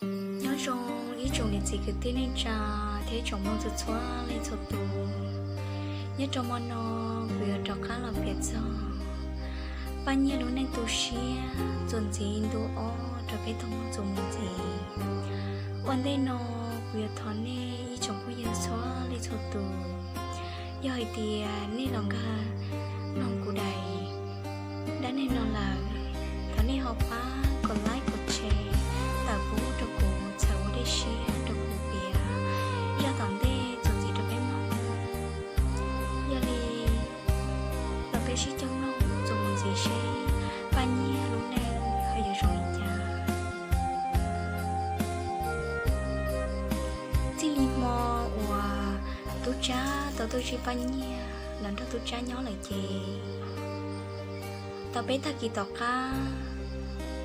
Nyob zoo ib tsoom niam txiv kwv tij neej tsa thiab tsoom mloog txhua txhua leej txhua tus. Nyob rau hmo no kuv yuav rov qab los piav txog Paj Nyiag lub neej tu siab txuas ntxiv ntu ob rau peb tau mloog txuas mus ntxiv. Ua ntej no kuv yuav thov nej ib tsoom phooj ywg txhua leej txhua tus, yog hais tias nej los nkag mloog kuv daim dab neeg no lawm, thov nej ho pab kom like kom share tawm pub rau kuv txhawm ua dej siab rau kuv piav zaj tom ntej txuas ntxiv rau peb mloog. Yog li los peb sib cog mloog txuas mus ntxiv seb Paj Nyiag lub neej ho yuav zoo li cas. Txij li hmo uas tub tsab tau tuaj ntsib Paj Nyiag los nrog tub tsab nyob lawm ces tau peb tag kis tom qab,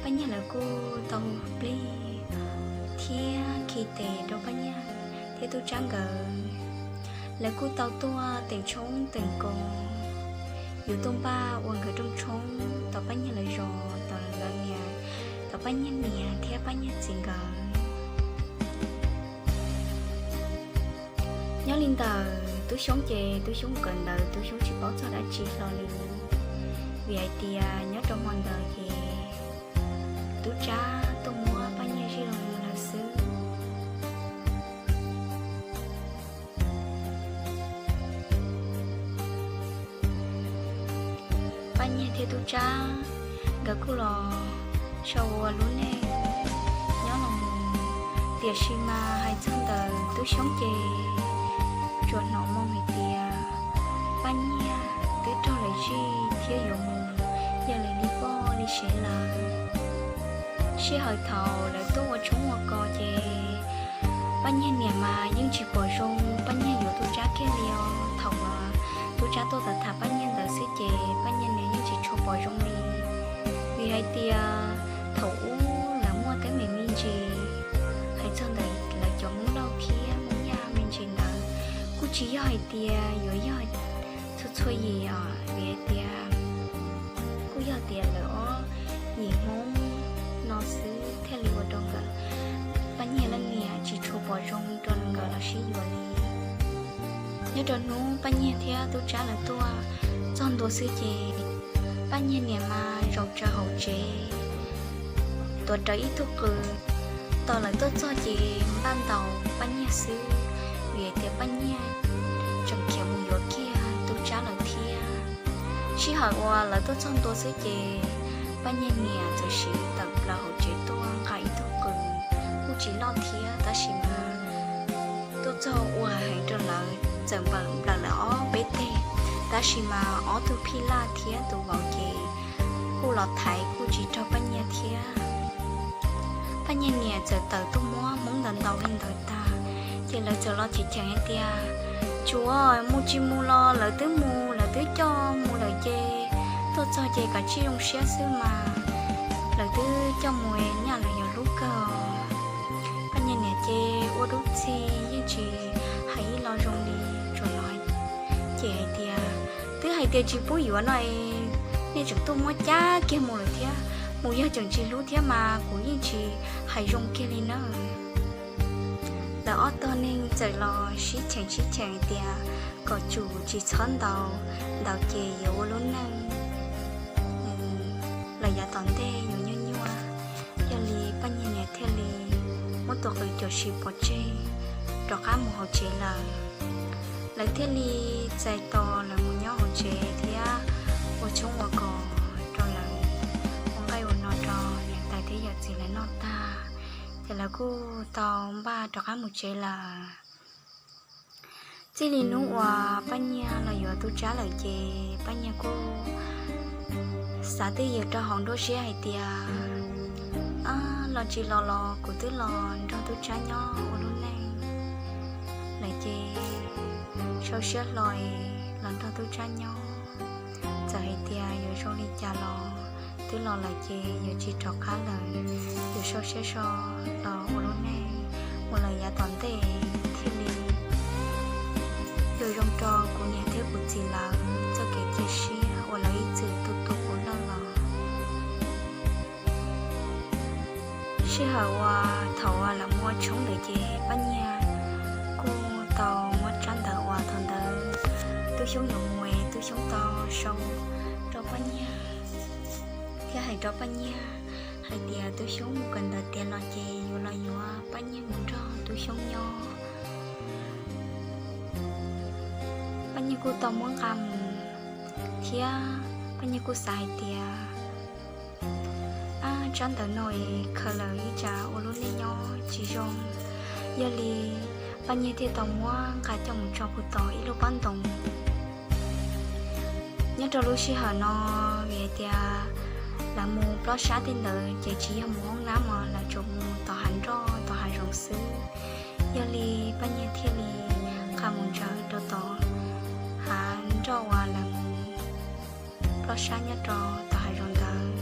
Paj Nyiag lawv kuj tau plig thiab khi tes rau Paj Nyiag thiab tub tsab nkawd. Lawv kuj tau tuaj teem tshoob teem kos, yuav tuaj npaj ua nkawd rooj tshoob tom Paj Nyiag lawv zos, tom lawv niam, tom Paj Nyiag niam thiab Paj Nyiag txiv nkawd. Nyob li ntawm Tub Xyoob ces Tub Xyoob kawm ntawv, Tub Xyoob tsis paub txog dab tsi hlo li, vim hais tias nyob rau hmo ntawd ces tub tsab tuaj muab Paj Nyiag zij los mus lawm xwb. Paj Nyiag thiab tub tsab nkawd kuj los sau ua lub neej nyob los mus. Tiam sis mas hais txog ntawm Tub Xyoob ces tsuas hnov moo hais tias Paj Nyiag twb raug lawv zij thiab yuav mus yog lawv li poj li sev lawm. Sij hawm thaum lawv tuaj ua tshoob ua kos ces Paj Nyiag niam mas yeej tsis pom zoo Paj Nyiag yuav tub tsab kiag li os. Thaum uas tub tsab tuaj tham tham Paj Nyiag ntawd xwb ces Paj Nyiag niam yeej tsis tshua pom zoo li, vim hais tias thaum ub lawv muaj teeb meem me ntsis, hais txog ntawm lawv cov Hmoob Lauj thiab Hmoob Yaj me ntsis ntawd, kuj tsis yog hais tias yuav yog txhua txhua yim os, vim hais tias kuj yog tias lawv ob yim Hmoob no xwb thiaj li ua rau nkawd, Paj Nyiag leej niam tsis tshua pom zoo rau nkawd los sib yuav li. Nyob rau hnub Paj Nyiag thiab tub tsab lawv tuaj txog ntua xwb ces Paj Nyiag niam mas zaum tsaws hauv tsev tuav rawv ib tug qws. Thaum lawv tuaj txog ces npaj ntaus Paj Nyiag xwb, vim tias Paj Nyiag tseem khiav mus yuav kiag tub tsab lawm thiab. Sij hawm uas lawv tuaj txog ntua xwb ces Paj Nyiag niam txawm siv tawm plaws hauv tsev tuaj nqa ib tug qws, kuj tsis loj thiab tab sis mas tuaj txog ua heev rau lawv, txawm nplawm lawv ob peb teg, tab sis mas ob tug phij laj thiab tus vauv ces kuj los thaiv kuj tsis raug Paj Nyiag thiab. Paj Nyiag niam txawm tawm tuaj muab Hmoob ntaus ntaus li ntawd tag, ces lawv txawm los chim cheem hais tias, tsuav mus tsis mus los lawv twb mus, lawv twb coj mus lawm ces tuaj txog ces kav tsij zoo siab xwb mas, lawv twb coj mus nyaj lawv yuav hlub kawg. Paj Nyiag niam ces ua dub txig yeej tsis hais ib lo zoo li, tsuas los ces hais tias, twb hais tias tsis pub yuav no es nej tseem tuaj muab cab kiag mus lawm thiab, mus yog tseem tsis hlub thiab mas kuv yeej tsis hais zoo kiag li na. Lawv ob tog neeg txawm los sib cheem sib cheem tias kom tsum tsis txhob ntaus, ntaus ces yuav ua lub neej lawm yav tom ntej yuav nyuaj nyuaj. Yog li Paj Nyiag niam thiaj li muab tus qws cuam sim pov tseg rov qab mus hauv tsev lawm. Lawv thiaj li txais tos lawv mus nyob hauv tsev thiab ua tshoob ua kos rau lawv, ua nqaij ua no rau niam tais thiab yawm txiv lawv noj tag, ces lawv kuj tau npaj rov qab mus tsev lawm. Txij li hnub uas Paj Nyiag los yuav tub tsab lawm ces Paj Nyiag kuj xav twj ywm rau hauv nruab siab hais tias, los tsis los los kuv twb los nrog tub tsab nyob ua lub neej lawm ces sau siab hlo los nrog tub tsab nyob. Txawm hais tias yuav zoo li cas los twb los lawm ces yuav tsis rov qab lawm, yuav sau siab so los ua lub neej mus lawm yav tom ntej thiaj li yuav zoo rau kuv niam thiab kuv txiv lawv txoj kev cia siab uas lawv ib txwm tu tu kuv lawj los. Sij hawm uas thaum uas lawv mus ua tshoob ntawd ces Paj Nyiag kuj tau muab tsab ntawv uas thaum ntawd Tub Xyoob yuav mus, Tub Xyoob tau sau rau Paj Nyiag thiab hais rau Paj Nyiag hais tias Tub Xyoob mus kawm ntawv tiav los ces yuav los yuav Paj Nyiag mus nrog Tub Xyoob nyob. Paj Nyiag kuj tau muab nqa mus thiab Paj Nyiag kuj xav hais tias, ab, tsab ntawv no es khaws lawm ib tsam ua lub neej nyob tsis zoo. Yog li Paj Nyiag thiaj tau muab nqa coj mus tso puag tom ib lub pob ntoo. Nyob rau lub sij hawm no, vim hais tias lawv mus plob sab tej ntawd ces tsis yog mus hoob nab mog, lawv tsuas mus tom hav nroj tom hav zoov xwb. Yog li Paj Nyiag thiaj li nqa mus ntsaws rau tom hav nroj uas lawv mus plob sab nyob rau tom hav zoov ntawd.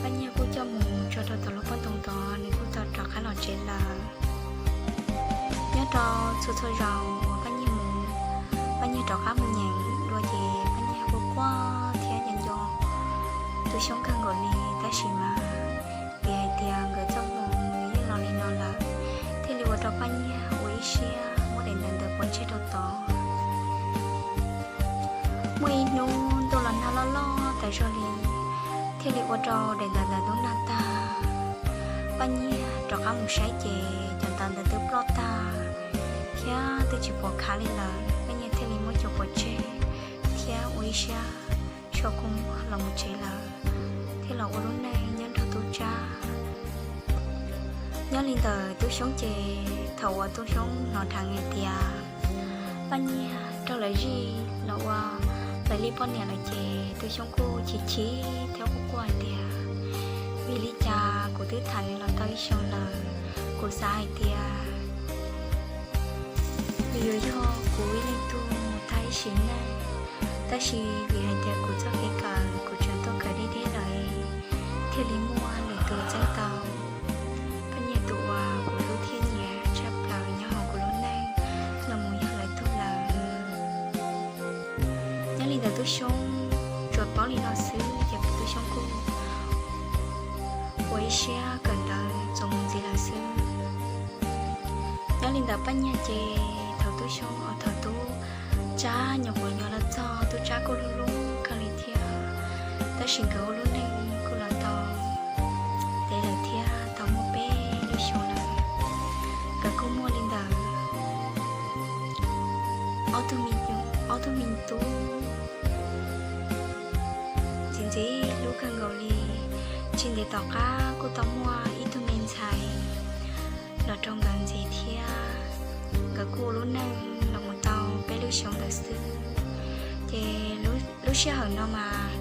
Paj Nyiag kuj coj mus tso rau tom lub pob ntoo tod, nws kuj tau rov qab los tsev lawm. Nyob rau txhua txhua zaus uas Paj Nyiag mus, Paj Nyiag rov qab mus nyeem dua ces Paj Nyiag quaj quaj thiab nco nco Tub Xyoob kawg nkaus li, tab sis mas vim hais tias nkawd txoj hmoo yeej los li no lawm, thiaj li ua rau Paj Nyiag ua ib siab muab daim ntawv ntawd pov tseg rau tod. Muaj ib hnub ntuj los nag loj loj tas zog li, thiaj li ua rau daim ntawv ntawd ntub nag tag. Paj Nyiag rov qab mus saib ces cov ntawv ntawd twb ploj tag thiab twb tsis pom khav li lawm. Paj Nyiag thiaj li muab cov pov tseg thiab ua ib siab tso kua muag los mus tsev lawm, thiaj los ua lub neej nyob nrog Tub Tsab. Nyob li ntawm Tub Xyoob ces thaum uas Tub Xyoob hnov dheev hais tias Paj Nyiag raug lawv zij los ua lawv li poj niam lawm ces Tub Xyoob kuj chim chim thiab quaj quaj hais tias, vim li cas kuv twb tham nws los tau ib xyoos lawm, kuv xav hais tias nws yuav yog kuv ib leeg tug mus tag ib sim neej, tab sis vim hais tias kuv txoj kev kawm kuv tseem tuaj kawm deb deb lawm, thiaj li muaj lwm tus txeeb tau Paj Nyiag tus uas kuv hlub thiab nyiam tshaj plaws nyob hauv kuv lub neej los mus yog lawv tug lawm. Nyob li ntawm Tub Xyoob tsuas paub li no xwb ces Tub Xyoob kuj ua ib siab kawm ntawv txuas mus ntxiv lawm xwb. Nyob li ntawm Paj Nyiag ces thaum Tub Xyoob, thaum Tub Tsab nyuam qhuav yuav los txog, Tub Tsab kuj hlub hlub kawg li thiab, tab sis nkawd ua lub neej kuj los tau ntev lawm thiab tau muaj peb lub xyoos lawm. Nkawd kuj muaj li ntawm ob tug me, ob tug me tub ntxim ntxim hlub kawg nkaus li. Tsis ntev tom qab kuj tau muaj ib tug me ntxhais los rau nkawd ntxiv thiab. Nkawd kuj ua lub neej los mus tau peb lub xyoos ntawd xwb. Ces lub sij hawm no mas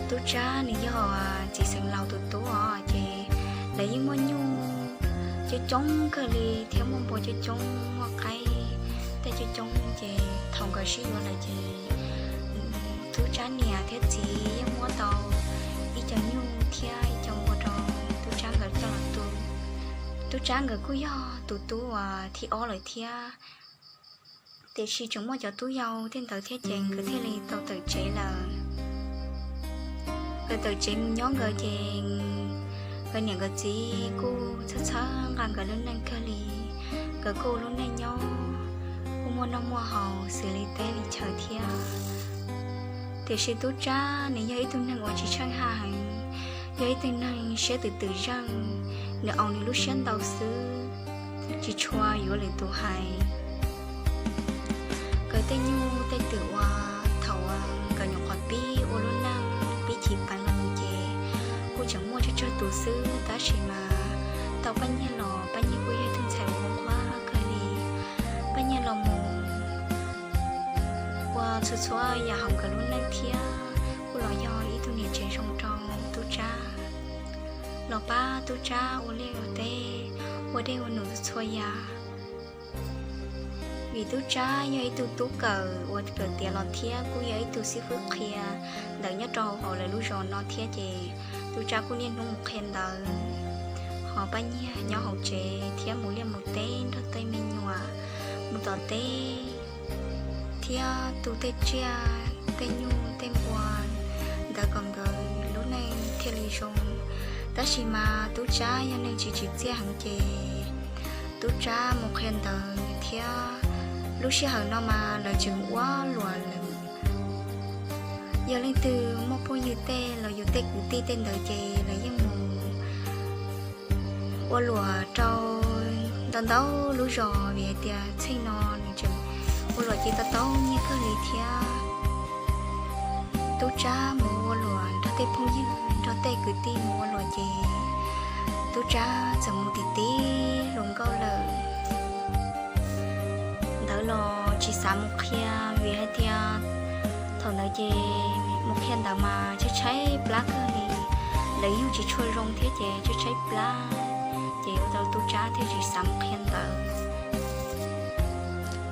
Tub Tsab nws yog txiv xeev laus tus tub os, ces lawv yeej muaj nyuj coob coob kawg li thiab muaj npua coob coob, muaj qaib tej coob coob. Ces thaum nkawd sib yuav lawm ces Tub Tsab niam thiab txiv yeej muab tau ib co nyuj thiab ib co npua rau Tub Tsab nkawd coj los tu. Tub Tsab nkawd kuj yog tus tub uas thib ob lawm thiab, tiam sis tseem muaj cov tub yau tej ntawd thiab ces nkawd thiaj li tau tawm tsev lawm. Nkawd tawm tsev mus nyob nkawd ces nkawd niam nkawd txiv kuj txhawb txhawb nqa nkawd lub neej kawg li. Nkawd kuj ua lub neej nyob kuj muaj noj muaj haus xws li teb li chaw thiab. Tiam sis Tub Tsab nws yog ib tug neeg uas tsis tsheej haj heev, yog ib tug neeg siab twm twm zeej, nws au nws lub siab ntau xwb, tsis tshua yuav lwm tus hais. Nkawd tej nyuj tej twm uas thaum uas nkawd nyuam qhuav pib ua lub neej pib chiv peev los mus ces kuj tseem muaj tsawg tsawg tus xwb, tab sis mas tau Paj Nyiag los Paj Nyiag kuj yog ib tug ntxhais uas nquag kawg li. Paj Nyiag los mus ua txhua txhua yam hauv nkawd lub neej thiab kuj los yog ib tug niam tsev zoo rau Tub Tsab, los pab Tub Tsab ua liaj ua teb, ua dej ua num txhua yam. Vim Tub Tsab yog ib tug tub kawm uas kawm tiav los thiab kuj yog ib tug xib fwb qhia ntawv nyob rau hauv lawv lub zos no thiab ces Tub Tsab kuj niaj hnub mus qhia ntawv, ho Paj Nyiag nyob hauv tsev thiab mus liaj mus teb nrog tej me nyuam mus tom teb thiab tu tej tsiaj tej nyuj tej npua ntawd kom nkawd lub neej zoo. Tab sis mas tub tsab yog neeg tsis tsim txiaj heev ces tub tsab mus qhia ntawv thiab. Lub sij hawm no mas lawv tseem ua luam lawm. Yog leej twg muaj phooj ywg tej los yus tej kwv tij tej ntawd ces lawv yeej mus ua luam rau ntau ntau lub zos vim hais tias txheej no nws tseem ua luam ces tau tau nyiaj kawg li thiab. Tub tsab mus ua luam nrog tej phooj ywg nrog tej kwv tij mus ua luam ces tub tsab txawm mus tim tib hluas nkauj lawm. Ntawd los tsis xav mus qhia vim hais tias thaum ntawd ces mus qhia ntawv mas tshaib tshaib plab kawg li, lawv yeej tsis tshua zoo thiab ces tshaib tshaib plab, ces ua rau tub tsab thiaj tsis xav mus qhia ntawv.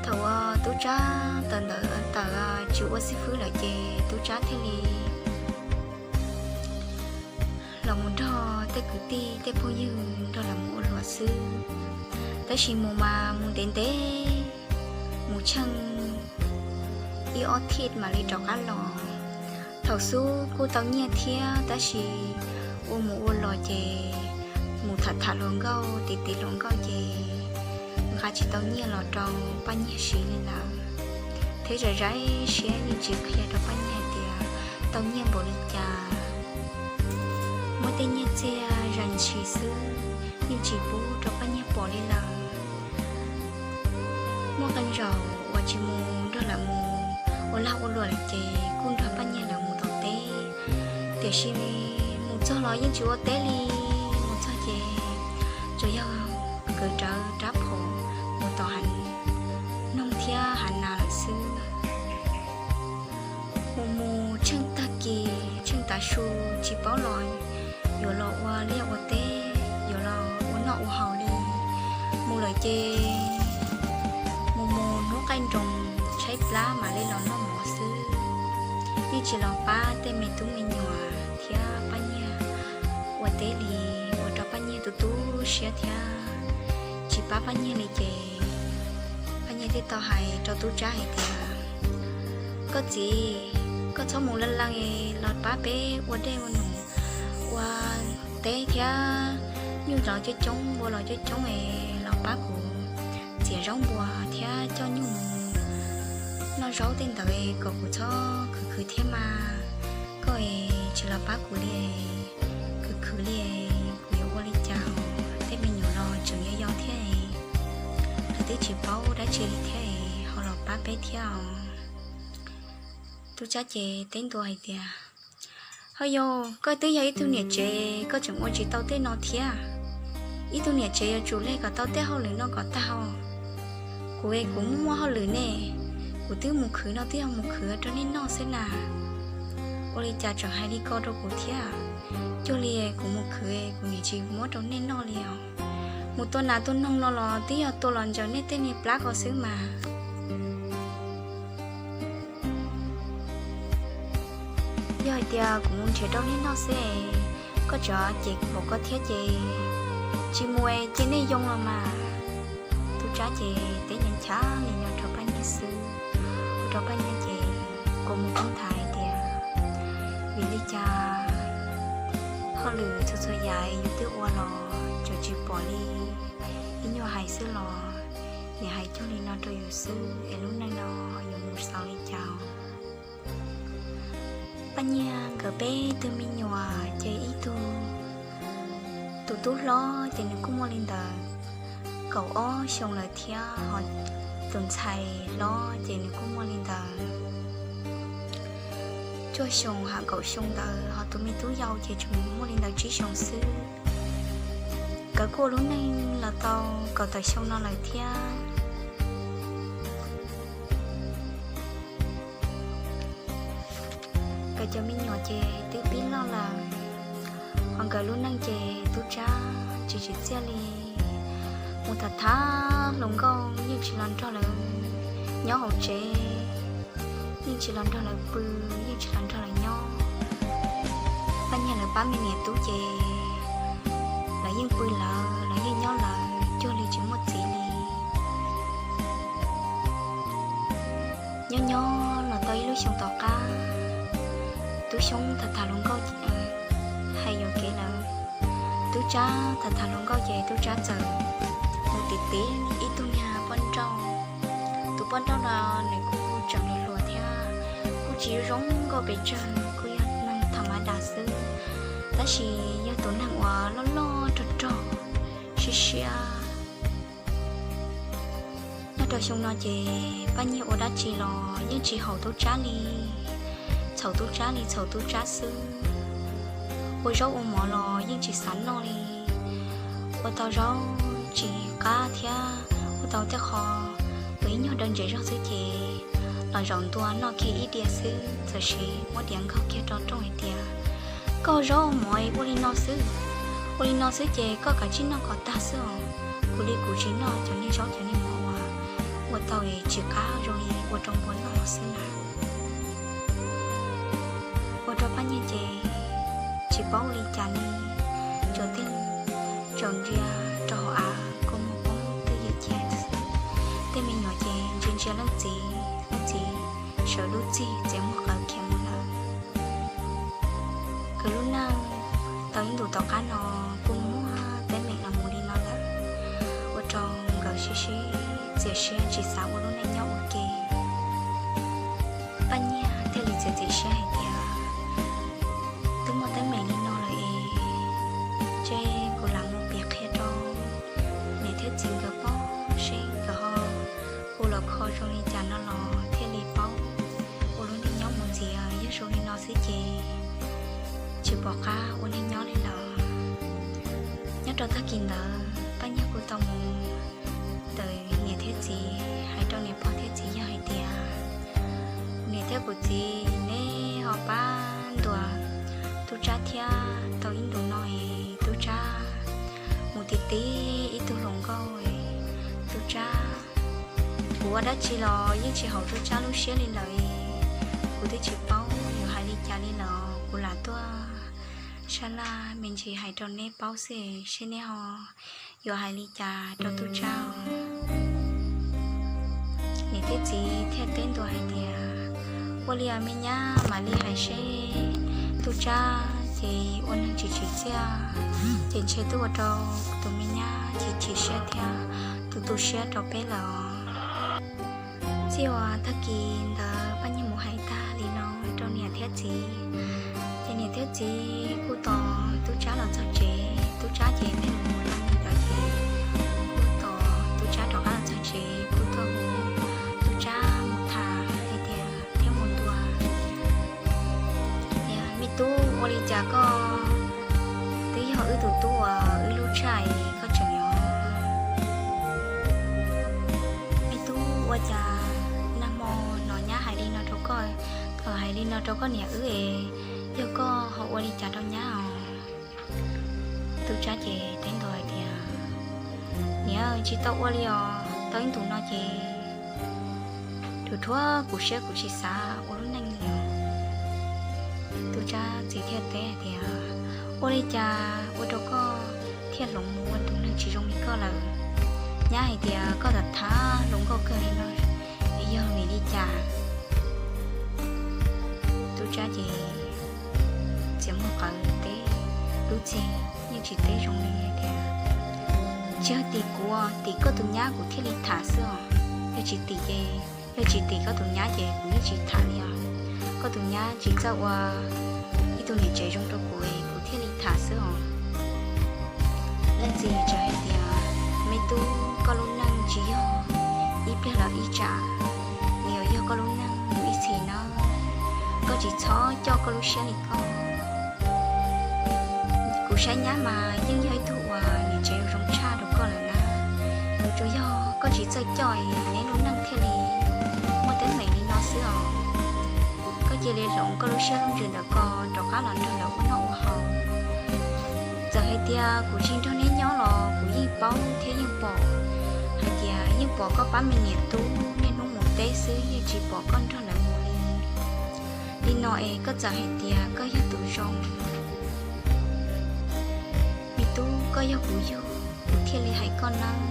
Thaum uas tub tsab tawm ntawv tawm tsis ua xib fwb lawm ces tub tsab thiaj li los mus nrog tej kwv tij tej phooj ywg nrog lawv mus ua luam xwb. Tab sis mus mas mus ntev ntev, mus tsheej ib ob thiv mam li rov qab los. Thaum xub kuj tau nyiaj thiab tab sis ua mus ua los ces mus tham tham hluas nkauj tim tib hluas nkauj ces nqa tsis tau nyiaj los rau Paj Nyiag siv li lawm. Thiab zam zam siab yeej tsis qhia rau Paj Nyiag hais tias tau nyiaj npaum li cas. Muab tej nyiaj txiag zam ntshis xwb, yeej tsis pub rau Paj Nyiag pom li lawm. Muaj qee zaum uas tsis mus nrog lawv mus ua lag ua luam lawm ces kuj nrog Paj Nyiag lawv mus tom teb, tiam sis mus txog los yeej tsis ua teb li. Mus txog ces tsuas yog kwv rawv rab phom mus tom hav noog thiab hav nas lawm xwb. Mus mus tsheej tag kis tsheej tav su tsis paub los yuav los ua liaj ua teb, yuav los ua noj ua haus li. Mus lawm ces mus mus hnub qaij nroos tshaib plab mam li los noj mov xwb. Yeej tsis los pab tej me tub me nyuam thiab Paj Nyiag ua teb li, ua rau Paj Nyiag tu tu siab thiab tsis pab Paj Nyiag li ces Paj Nyiag thiaj tau hais rau tub tsab hais tias, koj txiv, koj txhob mus leej leej, los pab peb ua dej ua num, ua teb thiab nyuj los coob coob, npua los coob coob es los pab kuv txiav zaub npua thiab coj nyuj mus noj zaub tej ntawd kom kuv txhob khwv khwv thiab mas. Koj es tsis los pab kuv li, khwv khwv li, kuv yuav ua li cas? Tej me nyuam los tseem yau yau thiab, lawv twb tsis paub dab tsi li thiab, ho los pab peb thiab os. Tub tsab ces teb ntua hais tias, ho yog koj twb yog ib tug niam tsev, koj tseem ua tsis tau tej no thiab. Ib tug niam tsev yuav tsum leg kom tau tej hauj lwm no kom tag ho. Kuv es kuv muaj hauj lwm ne, kuv twb mus khwv no twb yog mus khwv rau nej noj xwb na. Ua li cas tseem hais li ko rau kuv thiab? Cuag li kuv mus khwv kuv niam tsis muab rau nej noj li os. Mus tua nas tua noog no los twb yog tua los ntsaws nej tej niag plab ko xwb mas. Yog hais tias kuv mus nrhiav rau nej noj xwb es koj tseem cem kuv koj thiab ces tsis mus es cia nej yoo los mas. Tub tsab ces teb nchav nchav li no rau Paj Nyiag xwb, ua rau Paj Nyiag ces kua muag poob nthav hais tias, vim li cas hauj lwm txhua txhua yam yus twb ua los tseem tsis pom li, ib nyuag hais xwb los niam hais cuag li no rau yus xwb es lub neej no yuav mus xaus li cas? Paj Nyiag nkawd peb tug me nyuam ces ib tug, tus tub hlob ces nws kuj muaj li ntawd kaum ob xyoo lawm thiab, ho tus ntxhais hlob ces nws kuj muaj li ntawd cuaj xyoo hab kaum xyoo ntawd, ho tus me tub yau ces tsuas muaj li ntawd tsib xyoo xwb. Nkawd kuj ua lub neej los tau kaum tawm xyoo no lawm thiab. Nkawd cov me nyuam ces twb pib loj lawm, ho nkawd lub neej ces tub tsab tsis tsim txiaj li. Mus tham tham hluas nkauj yeej tsis los nrog lawv nyob hauv tsev, yeej tsis los nrog lawv pw, yeej tsis los nrog lawv nyob. Paj Nyiag lawv pab me niam tub ces lawv yeej pw lawv, lawv yeej nyob lawv cuag li tsis muaj txiv li. Nyob nyob los tau ib lub xyoo tom qab, Tub Xyoob tham tham hluas nkauj, hais yuav Tsab tham tham hluas nkauj ces tub tsab txawm mus tim tim ib tug niag poj nrauj. Tus poj nrauj no nws kuj tseem hluas hluas thiab kuj tsis zoo nkauj pes tsawg, kuj yog neeg tham ma das xwb, tab sis yog tus neeg uas loj loj rog rog siab siab. Nyob rau xyoo no ces Paj Nyiag ua dab tsi los yeej tsis haum tub tsab li, txhaum tub tsab li, txhaum tub tsab xwb. Ua zaub ua mov los yeej tsis xav noj li, ua tau zaub tsis qab thiab ua tau tej qho uas ib nyuag daw ntses zog xwb ces los zaum ntua noj kiag ib diav xwb, txawm sis muab diav nkaug kiag rau rooj hais tias, koj zaub mov ua li no xwb, ua li no xwb ces koj kav tsij noj kom tag xwb os. Kuv li kuv tsis noj cov niag zaub cov niag mov uas ua tau es tsis qab zoo li ua rau npua noj xwb na. Ua rau Paj Nyiag ces tsis paub ua li cas li, tsuas tib tsaus ntsia rau hauv av kua muag poob twj ywm cia xwb. Tej me nyuam ces ntsia ntsia leej txiv, leej txiv sawv lub txig txiav muag qawv khiav mus lawm. Nkawd lub neej tau ib ntus tom qab no kuj muaj teeb meem los mus li no lawm, ua rau nkawd sib sib txias siab tsis xav ua lub neej nyob ua ke. Paj Nyiag thiaj li txiav txim siab hais tias, twb muaj teeb meem li no lawm es, ces kuv lam mus piav qhia rau niam thiab txiv nkawd paub seb nkawd ho hu los kho zoo li cas no los thiaj li paub ua lub neej nyob mus ntxiv. Yog zoo li no xwb ces tsis pom qab ua neej nyob li lawm. Nyob rau tag kis ntawd Paj Nyiag kuj tau mus ntawm niam thiab txiv, hais rau niam pog thiab txiv yawg hais tias, niam thiab kuv txiv, neb ho pab ntuas tub tsab thiab, tau ib ntus no es tub tsab mus tim tim ib tug hluas nkauj, tub tsab, kuv ua dab tsi los yeej tsis haum tub tsab lub siab li lawm. Kuv twb tsis paub yuav hais li cas li lawm, kuv lam tuaj sab laj me ntsis hais rau neb paub xwb seb neb ho yuav hais li cas rau tub tsab. Niam thiab txiv thiaj teb ntua hais tias, ua li os me nyab, mam li hais seb, tub tsab ces ua neeg tsis tsim txiaj, ces ntshe twb ua rau tus me nyab chim chim siab thiab tu tu siab rau peb lawm os. Txij uas tag kis ntawd Paj Nyiag mus hais tag li no rau niam thiab txiv, ces niam thiab txiv kuj tos tub tsab los txog tsev. Tub tsab ces tej mus mus li ntawd ces kuj tos tub tsab rov qab los txog tsev, kuj tuaj hu tub tsab mus tham hais tias thiab mus ntuas tias, me tub, ua li cas koj twb yog wb tus tub uas wb hlub tshaj es koj tseem yuav? Me tub, ua cas nag hmo no nyab hais li no rau koj, thaum hais li no rau koj niam wb es, yog koj ho ua li cas rau nyab os? Tub tsab ces teb ntua hais tias, niam, tsis tau ua li os, tau ib ntus no ces rhuav rhuav kuv siab kuv tsis xav ua lub neej li os. Tub tsab txiv thiaj teb hais tias, ua li cas ua rau koj thiaj hloov mus ua tus neeg tsis zoo li koj lawm? Nyab hais tias koj tham tham hluas nkauj kawg li no es yog vim li cas? Tub tsab ces txiav muag qawv teb lub txeg, yeej tsis teb zoo li hais tias, tsis yog tim kuv, tim koj tus nyab kuv thiaj li tham xwb os. Yog tsis tim ces, yog tsis tim koj tus nyab ces kuv yeej tsis tham li os. Koj tus nyab tsis txawj ua ib tug niam tsev zoo rau kuv es kuv thiaj li tham xwb os. Leej txiv txawm hais tias, me tub, koj lub neej tsis yog ib pliag los ib tsam, nws yuav yog koj lub neej mus ib txhis na. Koj tsis txhob coj koj lub siab li koj. Kuv saib nyab mas yeej yog ib tug uas niam tsev zoo tshaj rau koj lawm na. Tsuas yog koj tsis txawj coj es neb lub neej thiaj li muaj teeb meem li no xwb os. Koj cia li hloov koj lub siab lub ntsws ntawm ko rov qab los nrog lawv ua noj ua haus. Txawm hais tias kuv tsis nrog neb nyob los kuv yeej paub thiab yeej pom hais tias yeej pom koj pab me niam tub niaj hnub mus teb xwb, yeej tsis pom koj nrog lawv mus li. Li no es koj txawm hais tias koj yog tus zoo. Me tub, koj yog kuv yug, kuv thiaj li hais koj nawb.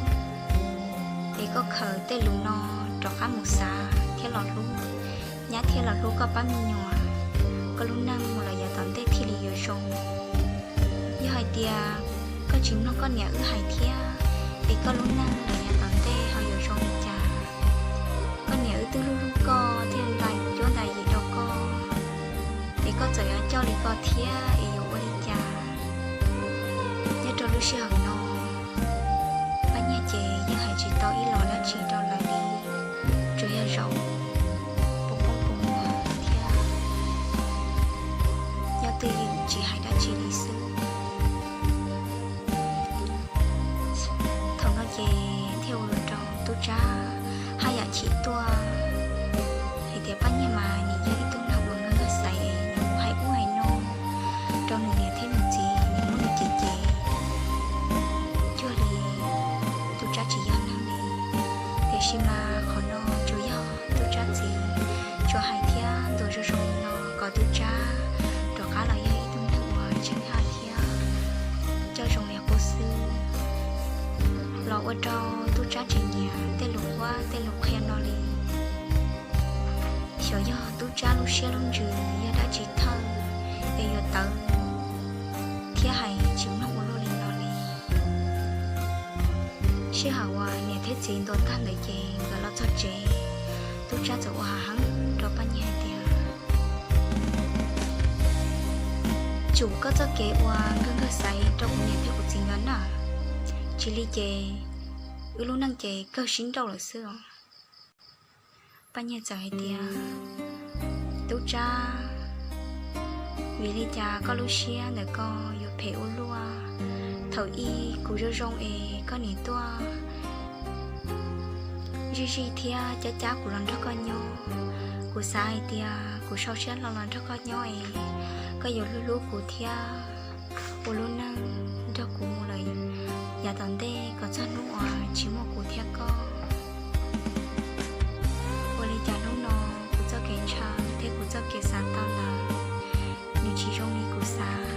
Es koj khaws tej lus no rov qab mus xav thiab los hlub nyab thiab los hlub koj pab me nyuam, koj lub neej mus los yav tom ntej thiaj li yuav zoo. Yog hais tias koj tsis mloog koj niam wb hais thiab, es koj lub neej los yav tom ntej ho yuav zoo li cas? Koj niam wb twb hlub hlub koj thiaj ntais cuab ntais yig rau koj, es koj txawm yuav coj li ko thiab es yuav ua li cas? Nyob rau lub sij hawm no, Paj Nyiag ces yeej hais tsis tau ib los dab tsi rau lawv li, tsuas yog zaum poob poob kua muag thiab nyob twj ywm tsis hais dab tsi li xwb. Thaum no ces thiaj ua rau tub Tsab haj yam chim tuaj hais tias Paj Nyiag mas nws yog ib tug neeg uas nkag nkag xaiv, nws mus hais ub hais no rau nws niam thiab nws txiv, nws muab nws cem cem cuag li tub Tsab tsis yog neeg li. Tiam sis mas qhov no tsuas yog tub Tsab txiv tsuas hais thiab ntuas zoo zoo no kom tub Tsab rov qab los yog ib tug neeg uas tseem haj thiab coj zoo li qub xwb, los ua rau tub Tsab tsis nyiam tej lus huab tej lus qhia no li. Xyov yog tub Tsab lub siab lub ntsws yog dab tsi thawj es yuav tawv thiab hais tsis mloog ua luaj li no li. Sij hawm uas niam thiab txiv ntuas tag ntawd ces nkawd los txog tsev, tub Tsab txawm ua hav heev rau Paj Nyiag hais tias, tsum koj txoj kev uas nkag nkag xaiv rau kuv niam thiab kuv txiv nkawd na, tsis li ces wb lub neej ces kawg sib nrauj lawm xwb os. Paj Nyiag txawm hais tias, tub Tsab, vim li cas koj lub siab ntawm koj yuav phem ua luaj? Thaum ub kuv zoo zoo es koj nim tuaj zij zij thiab cab cab kuv los nrog koj nyob. Kuv xav hais tias kuv sau siab hlo los nrog koj nyob es koj yuav hlub hlub kuv thiab ua lub neej nrog kuv mus lawm yav tom ntej kom txog hnub uas tsis muaj kuv thiab koj. Ua li cas hnub no kuv txoj kev ntshaw thiab kuv txoj kev xav tau ntawd nws tsis zoo li kuv xav?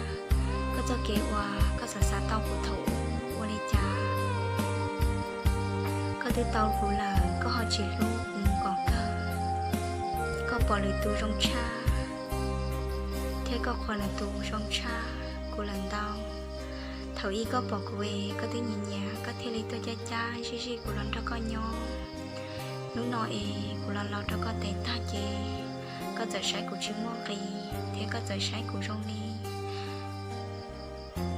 Koj txoj kev uas koj xav xav tau kuv thaum ub ua li cas koj twb tau kuv lawm koj ho tsis hlub kuv mus kom kawg? Koj pom lwm tus zoo tshaj thiab koj qhuas lwm tus zoo tshaj kuv lawm ntau. Thaum ub koj pom kuv es koj twb nyiam nyiam koj thiaj li tuaj cab cab zij zij kuv los nrog koj nyob. Hnub no es kuv los laus rau koj tes tag ces koj txawm saib kuv tsis muaj nqis thiab koj txawm saib kuv zoo li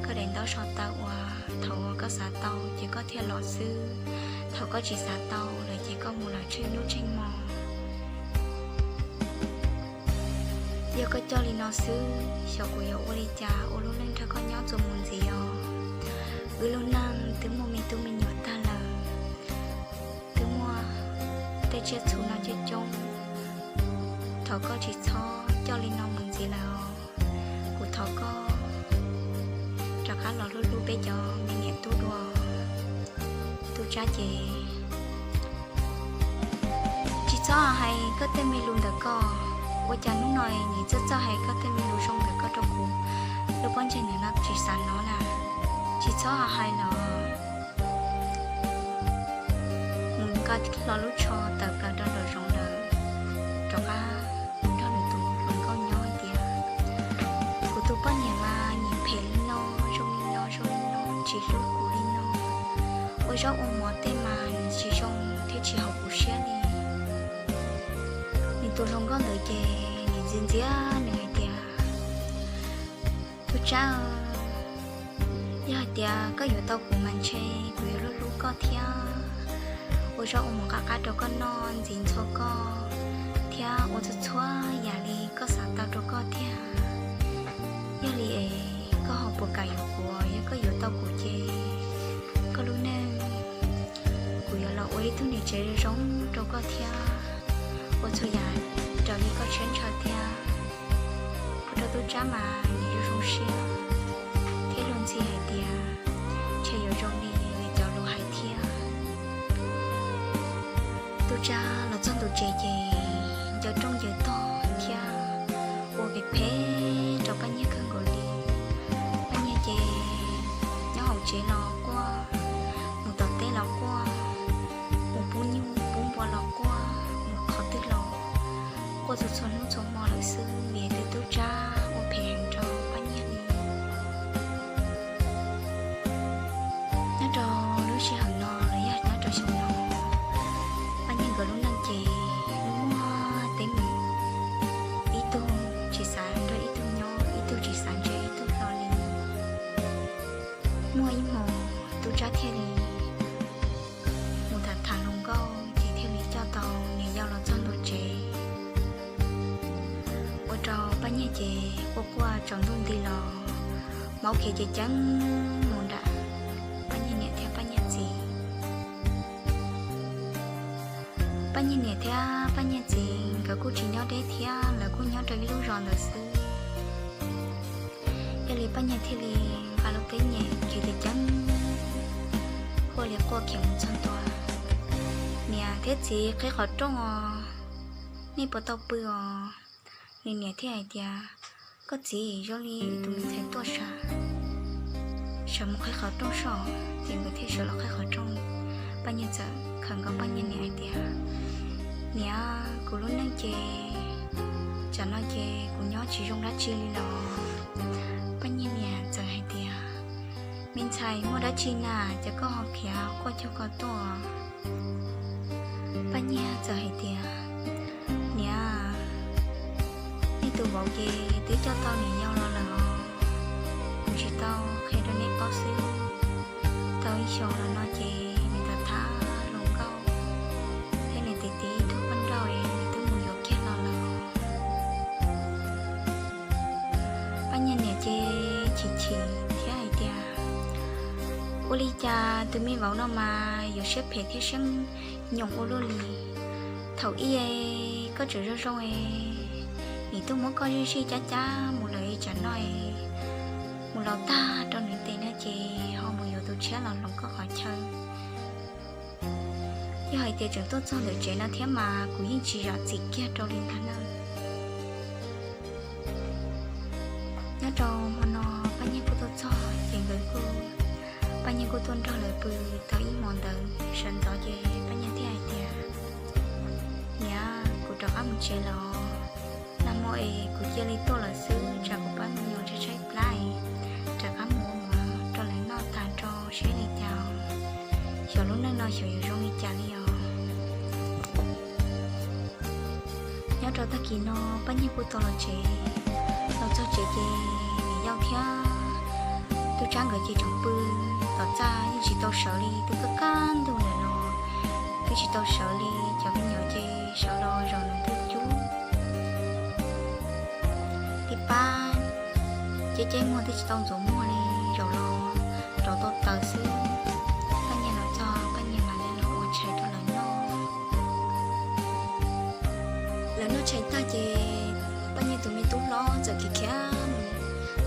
koj daim ntaub so taw uas thaum uas koj xav tau ces koj thiaj los xwb, thaum koj tsis xav tau lawm ces koj mus lawm tsheej hnub tsheej hmo. Yog koj coj li no xwb xyov kuv yuav ua li cas ua lub neej nrog koj nyob txuas mus ntxiv os. Wb lub neej twb muaj me tub me nyuam tag lawm, twb muaj tej tsiaj txhu no coob coob. Thov koj tsis txhob coj li no mus ntxiv lawm os. Kuv thov koj rov qab los hlub hlub peb cov me niam tub dua. Tub Tsab ces tsis txhob hais koj tej me lus ntawm koj. Ua cas hnub no nim txawj txawj hais koj tej me lus zoo ntawm koj rau kuv? Lub pob ntseg ntawm no tsis xav hnov na. Tsis txhob hais los. Mus nqa hlo lub tsho tawm plaws rau nraum zoov lawm, rov qab mus nrog nws tus hluas nkauj nyob hais tias, kuv tus poj niam mas nyiam phem li no, zoo li no zoo li no, tsis hlub kuv li no, ua zaub ua mov tej mas nws tsis zoo thiab tsis haum kuv siab li. Nws tus hluas nkauj ntawd ces nim ntxias ntxias nws hais tias, Tub Tsab, yog hais tias koj yuav tau kuv mas ntshe kuv yuav hlub hlub koj thiab ua zaub ua mov qab qab rau koj noj, ntxiv ntxhua koj thiab ua txhua txhua yam li koj xav tau rau koj tiag. Yog li es koj ho puas kam yuav kuv? Yog koj yuav tau kuv ces koj lub neej kuv yuav los ua ib tug niam tsev zoo rau koj thiab ua txhua yam raws li koj siab ntshaw thiab. Ua rau Tub Tsab mas nws zoo zoo siab thiab luag ntxhi hais tias ntshe yuav zoo li nws cov lus hais thiab. Tub Tsab los txog ntua tsev ces ncaws rooj ncaws tog thiab ua phem phem rau Paj Nyiag kawg nkaus li. Paj Nyiag ces nyob hauv tsev los quaj, mus tom teb los quaj, mus pub nyuj pub npua los quaj, mus qhov twg los quaj txhua txhua hnub txhua hmo lawm xwb vim twb Tub Tsab ua phem heev rau Paj Nyiag li. Maub khiav ceev ceev mus nram Paj Nyiag niam thiab Paj Nyiag txiv. Paj Nyiag niam thiab Paj Nyiag txiv nkawd kuj tsis nyob deb thiab, lawv kuj nyob rau ib lub zos ntawd xwb. Yog li Paj Nyiag thiaj li nqa lub teeb nyem khiav ceev ceev, quaj li quaj khiav mus txog ntua. Niam thiab txiv, qhib qhov rooj os, nej puas tau pw os? Nws niam thiaj hais tias, koj txiv, zoo li tus me ntxhais tuaj sawv, sawv mus qhib qhov rooj soj. Ces nkawd thiaj sawv los qhib qhov rooj. Paj Nyiag txawm khawm nkaus Paj Nyiag niam hais tias, niam, kuv lub neej ces tsam no ces kuv nyob tsis zoo dab tsi li los. Paj Nyiag niam txawm hais tias, me ntxhais, muaj dab tsi na ces koj ho khiav quaj cuag ko tuaj? Paj Nyiag txawm hais tias, niam, nej tus vauv ces twb coj tau niam yau los lawm os, kuv tsis tau qhia rau nej paub xwb. Tau ib xyoos los no ces nws tham tham hluas nkauj thiab nws tiv tiv ib tug poj nrauj es nws twb mus yuav kiag los lawm. Paj Nyiag niam ces chim chim thiab hais tias, ua li cas tus me vauv no mas yuav siab phem thiab siab nyoos ua luaj li. Thaum ub koj tseem zoo zoo es, nim tuaj muab koj zij zij cab cab mus lawm, tsam no mus los tag rau nws ntes no ces ho mus yuav tus tshiab los hloov koj qhov chaw. Yog hais tias tseem tuaj txog ntawm tsev no thiab mas kuv yeej tsis zam txim kiag rau li ntag na. Nyob rau hmo no Paj Nyiag kuj tuaj txog ces nkawd kuj, Paj Nyiag kuj tuaj nrog lawv pw tau ib hmo ntawd. Sawv ntxov ces Paj Nyiag thiaj hais tias, niam, kuv rov qab mus tsev los, nag hmo es kuv cia li tuaj lawm xwb, tsam kuv pab me nyuam tshaib tshaib plab, rov qab mus ua mov rau lawv noj tag rau seb li cas, xyov lub neej no xyov yuav zoo li cas li os. Nyob rau tag kis no Paj Nyiag kuj tau los tsev. Los txog tsev ces niam yau thiab tub tsab nkawd ces tseem pw tom txaj yeej tsis tau sawv li. Twb kaj kaj ntug lawm los twb tsis tau sawv li. Cov me nyuam ces sawv los zaum nws twb cub, tib pab ceb ceb muag twb tsis tau ntxuav muag li, zaum los rauv tau taws xwb. Paj Nyiag los txog Paj Nyiag mam li los ua tshais rau lawv noj. Lawv noj tshais tag ces Paj Nyiag tus me tub hlob txawm khiav khiav mus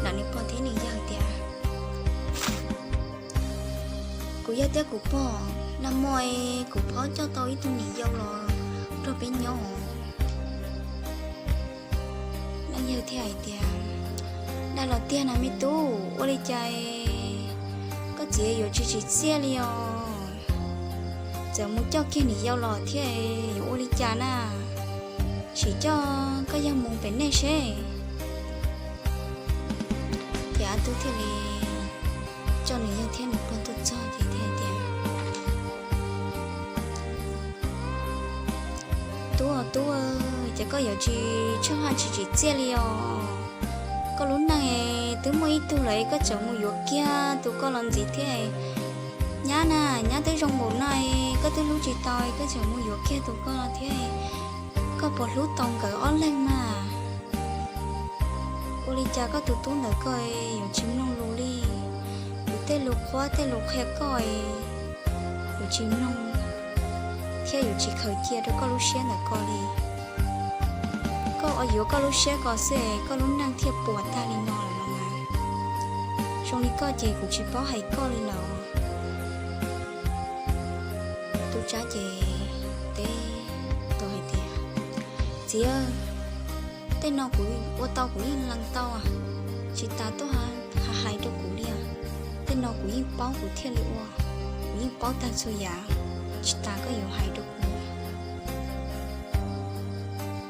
nram nws pog thiab nws yawg tias, kuv yawg thiab kuv pog, nag hmo kuv phob coj tau ib tug niam yau los nrog peb nyob. Leej yawg thiaj hais tias, dag los tiag na me tub, ua li cas koj txiv yuav tsis tsim txiaj li os? Txawm mus coj kiag niam yau los thiab yuav ua li cas na? Sim coj koj yawg mus pem nej seb. Ces ob tug thiaj li coj nws yawg thiab nws pog tuaj txog ces thiaj tias, tub aw tub, ces koj yuav tsis tshaj haj tsis tsim txiaj li os. Koj lub neej twb muaj ib tug lawm, koj tseem mus yuav kiag tus koj los ntxiv thiab. Nyab na, nyab twb zoo npaum no, koj twb hlub tsis tau, koj tseem mus yuav kiag tus koj los thiab. Koj puas hlub tau nkawd ob leeg mas? Ua li cas koj tus tub ntawd koj yuav tsis mloog lus li? Kuv tej lus qhuab tej lus qhia koj yuav tsis mloog thiab yuav tsis khaws cia rau koj lub siab ntawm koj li. Koj yuav koj lub siab ko xwb, koj lub neej thiaj puas tag li no lawm no mas. Zoo li koj ces kuv tsis paub hais koj li lawm. Tub Tsab ces teb tau hais tias, txiv, tej no kuv ua tau kuv yeej lees tau, tsis tas tuaj hais rau kuv li. Tej no kuv yeej paub kuv thiaj li ua, kuv yeej paub tag txhua yam, tsis tas koj yuav hais rau kuv.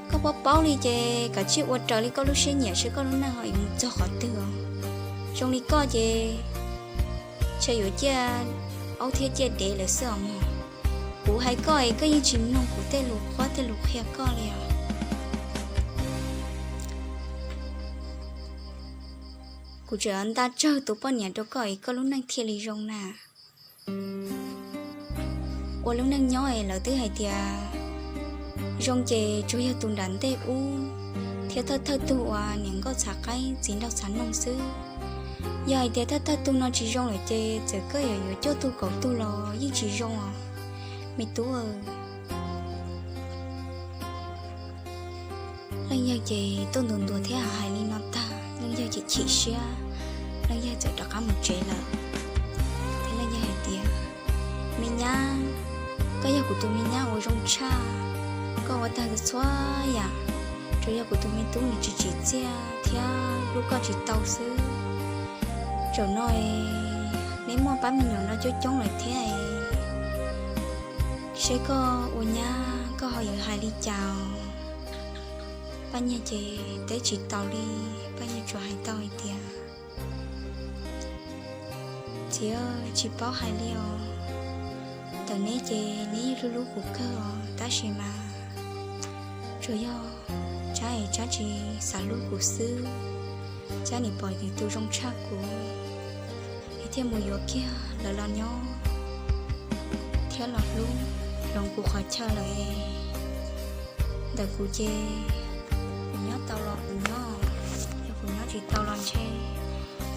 Koj paub paub li ces kav tsij ua raws li koj lub siab nyiam seb koj lub neej ho yuav mus txog qhov twg. Zoo li koj ces ntshe yuav ciaj aub thiab ciaj dev lawm xwb os mog. Kuv hais koj es koj yeej tsis mloog kuv tej lus qhuab tej lus qhia koj li os. Kuv tseem nta tsawg tus poj niam rau koj es koj lub neej thiaj li zoo na. Ua lub neej nyob es lawv twb hais tias zoo ces tsuas yog tus nram ntej ub thiab thawj thawj tug uas niam nkauj txhav qaib txiv nraug txhav noog xwb. Yog hais tias thawj thawj tug no tsis zoo lawm ces txawm koj yuav yuav cuaj tug kaum tug los yeej tsis zoo os me tub. Leej yawg ces tuaj ntuas ntuas thiab hais li no tag, leej yawg chim chim siab, leej yawg txawm rov qab mus tsev lawm. Thiab leej yawg hais tias, Me nyab, koj yog kuv tus me nyab uas zoo tshaj, koj ua tag txhua yam, tsuas yog kuv tus me tub nws tsis tsim txiaj thiab hlub koj tsis tau xwb. Zaum no neb muaj pab me nyuam no coob coob lawm thiab, seb koj ua nyab koj ho yuav hais li cas? Paj Nyiag ces teb tsis taus li, Paj Nyiag tsuas hais tau hais tias, Txiv, tsis paub hais li os. Ntawm neb ces neb yeej hlub hlub kuv kawg os, tab sis mas tsuas yog Tsab es Tsab tsis xav hlub kuv xwb. Tsab nim pom yus tus zoo tshaj kuv, es thiaj mus yuav kiag lawv los nyob thiab los hlub hloov kuv qhov chaw lawm. Ntawm kuv ces kuv nyob tau los kuv nyob, yog kuv nyob tsis tau los ntshe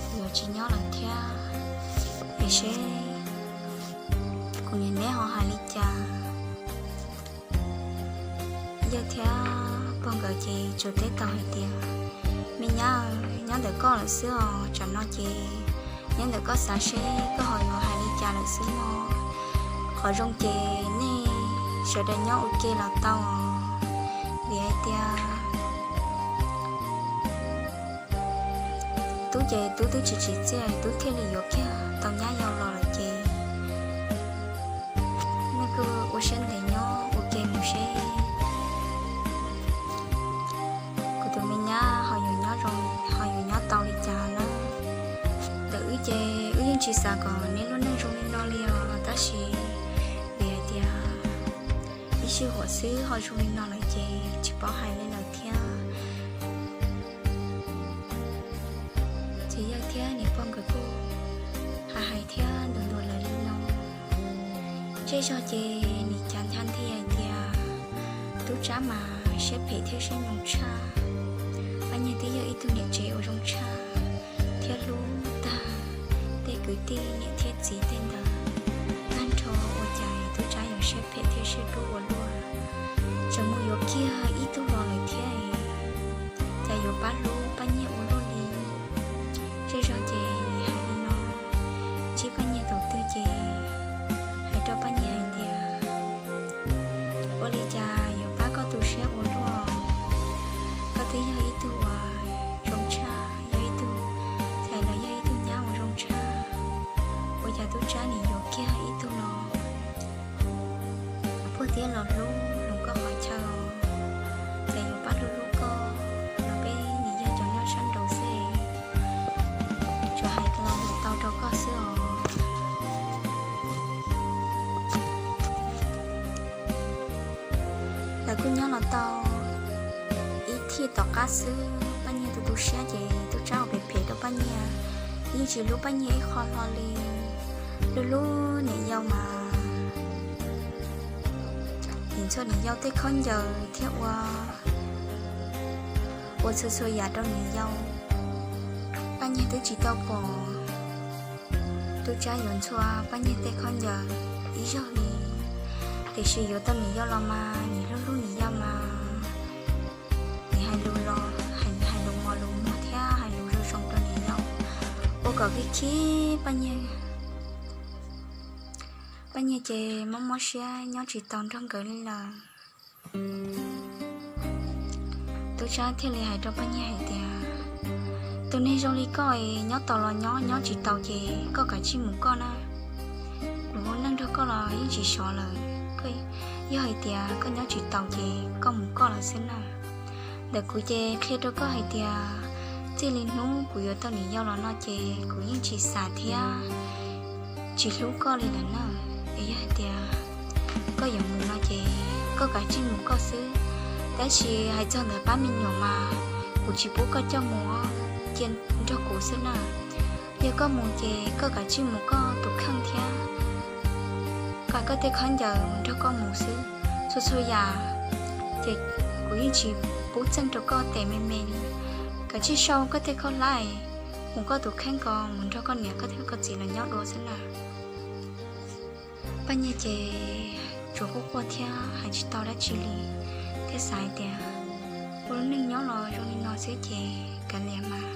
kuv yuav tsis nyob lawm thiab. Es seb kuv niam neb ho hais li cas. Yawg thiab pog nkawd ces tsuas teb tau hais tias, Me nyab, nyob ntawm koj lawm xwb os, tsam no ces nyob ntawm koj xav seb koj ho yuav hais li cas lawm xwb mog. Qhov zoo ces nej sawv daws nyob ua ke los tau os, vim hais tias tub ces tub twb tsis tsim txiaj, tub thiaj li yuav kiag tau nyab yau los lawm ces nej kuj ua siab ntev nyob ua ke mus seb kuv tus me nyab ho yuav nyob zoo, ho yuav nyob tau li cas na. Ntawm wb ces wb yeej tsis xav kom neb lub neej zoo li no li os, tab sis vim hais tias ib sij huam xwb ho zoo li no lawm ces tsis paub hais li lawm thiab. Ces yawg thiab niam pog nkawd kuj hais hais thiab ntuas ntuas lawv li no. Zej zog ces nim cav ncha nthi hais tias tub Tsab mas siab phem thiab siab zoo tshaj. Paj Nyiag twb yog ib tug niam tsev uas zoo tshaj thiab hlub tag tej kwv tij niam thiab txiv tej ntawd tag nrho, ua cas tub Tsab yuav siab phem thiab siab dub ua luaj, tseem mus yuav kiag ib tug los lawm thiab, cas yuav pab hlub Paj Nyiag ua luaj li. Zej zog ces hais li no, ntsib Paj Nyiag thaum twg ces hais rau Paj Nyiag hais tias, Ua li cas yuav pab koj tu siab ua luaj? Koj twb yog ib tug uas zoo tshaj, yog ib tug, hais los yog ib tug nyab uas zoo tshaj, ua cas tub Tsab nim yuav kiag ib tug los puag thiab los hlub hloov koj qhov chaw, ces yuav pab hlub hlub koj los peb nim yog cov nyob sab nraud xwb, tsuas hais los tau rau koj xwb os. Lawv kuj nyob los tau ib thij tom qab xwb, Paj Nyiag tu tu siab ces tub Tsab ua phem phem rau Paj Nyiag, yeej tsis hlub Paj Nyiag ib qho hlo li. Hlub hlub niam yau mas nim ntxhua niam yau tej khaub ncaws thiab ua, ua txhua txhua yam rau niam yau. Paj Nyiag twb tsis tau pom tub Tsab yuav ntxhua Paj Nyiag tej khaub ncaws ib zaug li, tiam sis yuav tau niam yau los mas nim hlub hlub niam yau mas nim hais lus los hais lus mos lus muag thiab hais lus zoo zoo rau niam yau, ua kom khib khib Paj Nyiag. Paj Nyiag ces mob mob siab nyob tsis tau nrog nkawd li lawm. Tub Tsab thiaj li hais rau Paj Nyiag hais tias, Tus neeg zoo li koj es nyob tau los nyob, nyob tsis tau ces koj kav tsij mus koj na. Kuv ua neej nrog koj los yeej tsis sov lawm, yog hais tias koj nyob tsis tau ces koj mus koj lawm xwb na. Ntawm kuv ces qhia rau koj hais tias txij li hnub kuv yuav tau niam yau los no ces kuv yeej tsis xav thiab tsis hlub koj li lawm na. Es yog hais tias koj yuav mus no ces koj kav tsij mus koj xwb, tab sis hais txog ntawm pab me nyuam mas kuv tsis pub koj coj mus, cia nrog kuv xwb na. Yog koj mus ces koj kav tsij mus koj tus kheej thiab, nqa koj tej khaub ncaws nrog koj mus xwb. Txhua txhua yam ces kuv yeej tsis pub txeej rau koj tes me me li. Kav tsij sau koj tej khaub hlab mus koj tus kheej ko, mus nrog koj niam koj thiab koj txiv los nyob dua xwb na. Paj Nyiaj ces tsuas quaj quaj thiab hais tsis tau dab tsi li, thiab xav hais tias ua lub neej nyob los zoo li no xwb ces kav liam mas,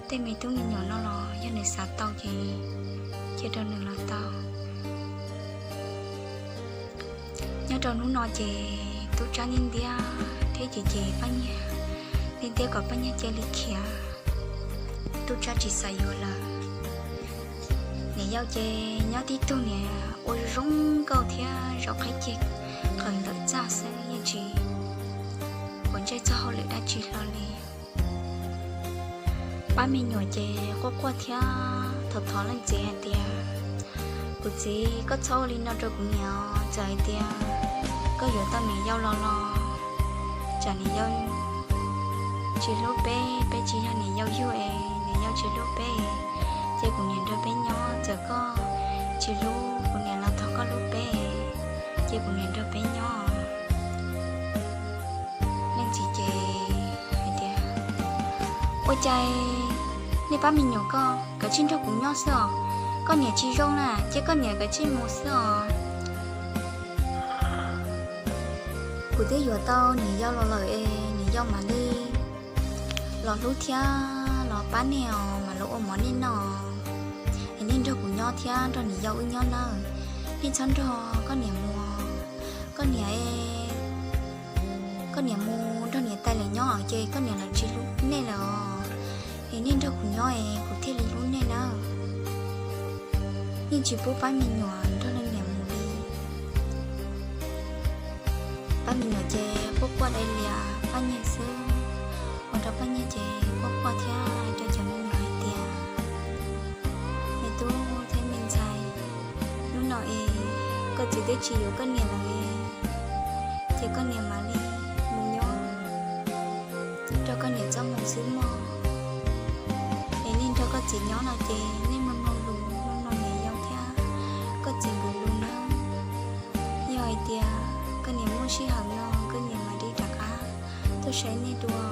tej me tub me nyuam no los yog nws xav tau ces cia rau nws los tau. Nyob rau hnub no ces tub Tsab ntiab ntiab thiab ces ces Paj Nyiaj, ntiab ntiab kom Paj Nyiaj cia li khiav. Tub Tsab tsis xav yuav lawm. Niam yau ces nyob tib tug niam ua zoo nkauj thiab zaum qab ceg qawm ntawm txaj xwb, yeej tsis ua ntsej txog hauj lwm dab tsi hlo li. Pab me nyuam ces quaj quaj thiab thov thov leej txiv hais tias, kuv txiv, koj txhob ua li no rau kuv niam os, txawm hais tias koj yuav tau niam yau los los tsam niam yau tsis hlub peb, peb tsis yog niam yau yug es niam yau tsis hlub peb, ces kuv niam nrog peb nyob, txawm koj tsis hlub kuv niam los thov koj hlub peb, ces kuv niam nrog peb nyob. Leej txiv ces hais tias, ua cas nej pab me nyuam koj kav tsij nrog kuv nyob xwb os, koj niam tsis zoo na ces koj niam kav tsij mus xwb os. Kuv twb yuav tau niam yau los lawm es niam yau mam li los hlub thiab los pab nej os, mam los ua mov nej noj. Es nej nrog kuv nyob thiab nrog niam yau wb nyob nawb, nej txhob nrog koj niam mus. Koj niam, koj niam mus nrog niam tais lawv nyob ces koj niam lawv tsis hlub nej lawm os. Es nej nrog kuv nyob es kuv thiaj li hlub nej nawb. Yeej tsis pub pab me nyuam nrog leej niam mus li. Pab me nyuam ces quaj quaj dai lias Paj Nyiaj xwb, ua rau Paj Nyiaj ces quaj quaj thiab rau cov me nyuam hais tias, me tub thiab me ntxhais, hnub no es koj txiv twb tsis yuav koj niam lawm, ces koj niam mam li mus nyob rau koj niam txoj hmoo xwb mog. Es nej nrog koj txiv nyob no ces nej mloog mloog lus, mloog mloog niam yau thiab koj txiv nkawd lus nawb. Yog hais tias koj niam muaj sij hawm no koj niam mam li rov qab tuaj saib nej dua.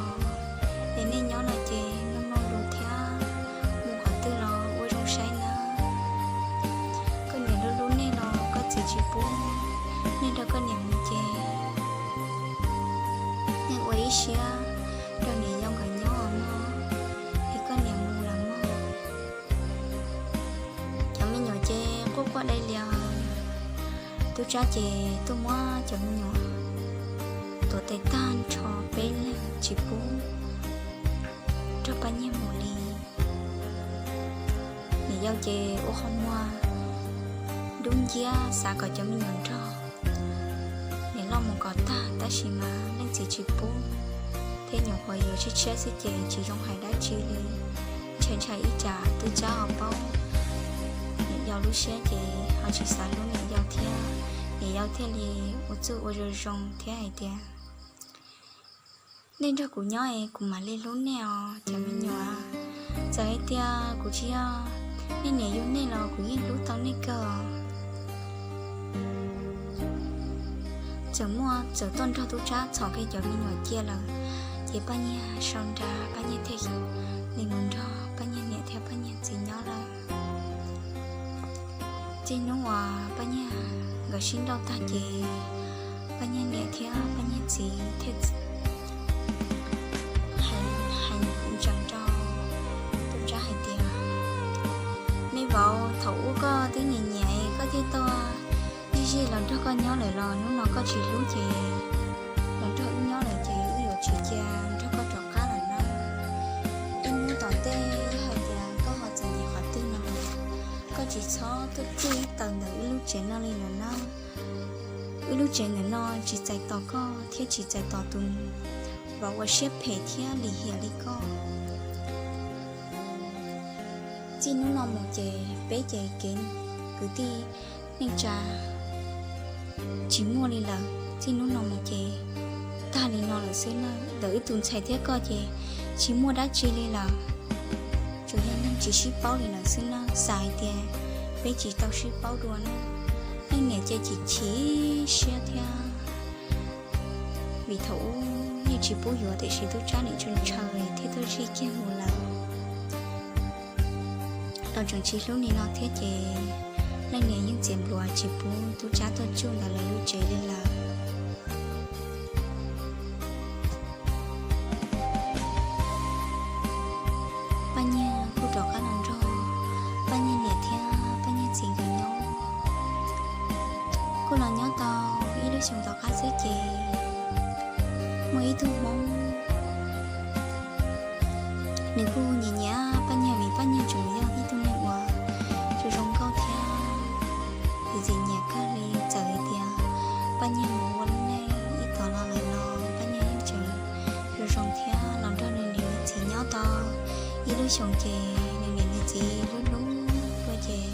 Es nej nyob no ces mloog mloog lus thiab mus qhov twg los ua zoo saib nawb. Koj niam hlub hlub nej los koj txiv tsis pub nej nrog koj niam mus ces nej ua ib siab nrog niam yau nkawd nyob mog, es koj niam mus lawm mog. Cov me nyuam ces quaj quaj dai lias. Tub Tsab ces tuaj muab cov me nyuam tuav tes tag nrho peb leeg tsis pub nrog Paj Nyiaj mus li. Niam yau ces ua qhov muag dub nciab xav kom cov me nyuam nrog niam loj mus kom tag, tab sis mas leej txiv tsis pub, thiab nyuam qhuav yuav tshiab tshiab xwb ces tsis zoo hais dab tsi li. Ntshai ntshai ib tsam Tub Tsab ho paub niam yau lub siab ces ho tsis xav hlub niam yau thiab, niam yau thiaj li ua txuj ua zoo zoo thiab hais tias, nej nrog kuv nyob es kuv mam li hlub nej os cov me nyuam. Txawm hais tias kuv tsis yog nej niam yug nej los kuv yeej hlub tau nej kawg. Txawm muaj, txawm tuaj nrog Tub Tsab txhom kiag cov me nyuam cia lawm, ces Paj Nyiaj sau nra, Paj Nyiaj thiaj li mus nrog Paj Nyiaj niam thiab Paj Nyiaj txiv nyob lawm. Txij hnub uas Paj Nyiaj nkawd sib nrauj tag ces Paj Nyiaj niam thiab Paj Nyiaj txiv thiaj hais ntsees rau Tub Tsab hais tias, me vauv, thaum ub koj twb nyiam nyiam koj thiaj tuaj zij zij los nrog koj nyob lawm los hnub no koj tsis hlub ces los nrog wb nyob lawm ces wb yuav tsis cia nrog koj rov qab lawm nawb. Wb hnub tom ntej yog hais tias koj ho txom nyem qhov twg no, koj tsis txhob tuaj txij taws ntawm wb lub tsev no li lawm nawb. Wb lub tsev ntawm no tsis txais tos koj thiab tsis txais tos tus vauv uas siab phem thiab lim hiam li koj. Txij hnub no mus ces peb ces kev kwv tij neej tsa tsis muaj li lawm. Txij hnub no mus ces tag li no lawm xwb na. Ntawm wb tus ntxhais thiab koj ces tsis muaj dab tsi li lawm, tsuas yog neeg tsis sib paub li lawm xwb na. Xav hais tias peb tsis tau sib paub dua na, leej niam ces chim chim siab thiab. Vim thaum ub yeej tsis pub yuav tiam sis Tub Tsab nim tshee ntshaw thiab tuaj zij kiag mus lawm. Tseem tsis hlub li no thiab ces leej niam yeej txiav npluav tsis pub Tub Tsab tuaj tsuj ntawm lawv lub tsev li lawm. Paj Nyiag kuj rov qab los nrog Paj Nyiag niam thiab Paj Nyiag txiv nkawd nyob. Kuj los nyob tau ib lub xyoos tom qab xwb ces muaj ib tug Hmoob, nws kuj nyiam nyiam Paj Nyiag vim Paj Nyiag tseem yog ib tug neeg uas zoo zoo nkauj thiab ntxim nyiam kawg li. Txawm hais tias Paj Nyiag mus ua lub neej ib tom los lawm los Paj Nyiag yeej tseem zoo zoo thiab los nrog nws niam nws txiv nyob tau ib lub xyoos ces nws niam nws txiv hlub hlub tuaj ces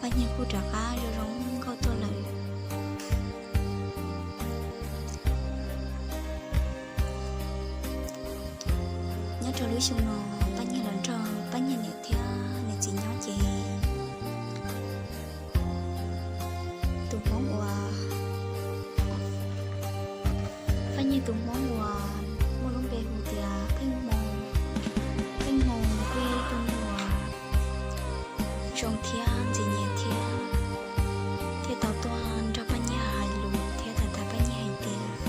Paj Nyiag kuj rov qab zoo zoo nkauj tuaj lawm. Nyob rau lub xyoo no Paj Nyiag los nrog Paj Nyiag niam thiab nws txiv nyob ces tus Hmoob uas, Paj Nyiag tus Hmoob uas muaj lub npe hu tias Pheej Hmoo, Pheej Hmoo kuj yog ib tug neeg uas zoo thiab ntxim nyiam thiab, thiaj tau tuaj nrog Paj Nyiag hais lus thiab tham tham Paj Nyiag hais tias,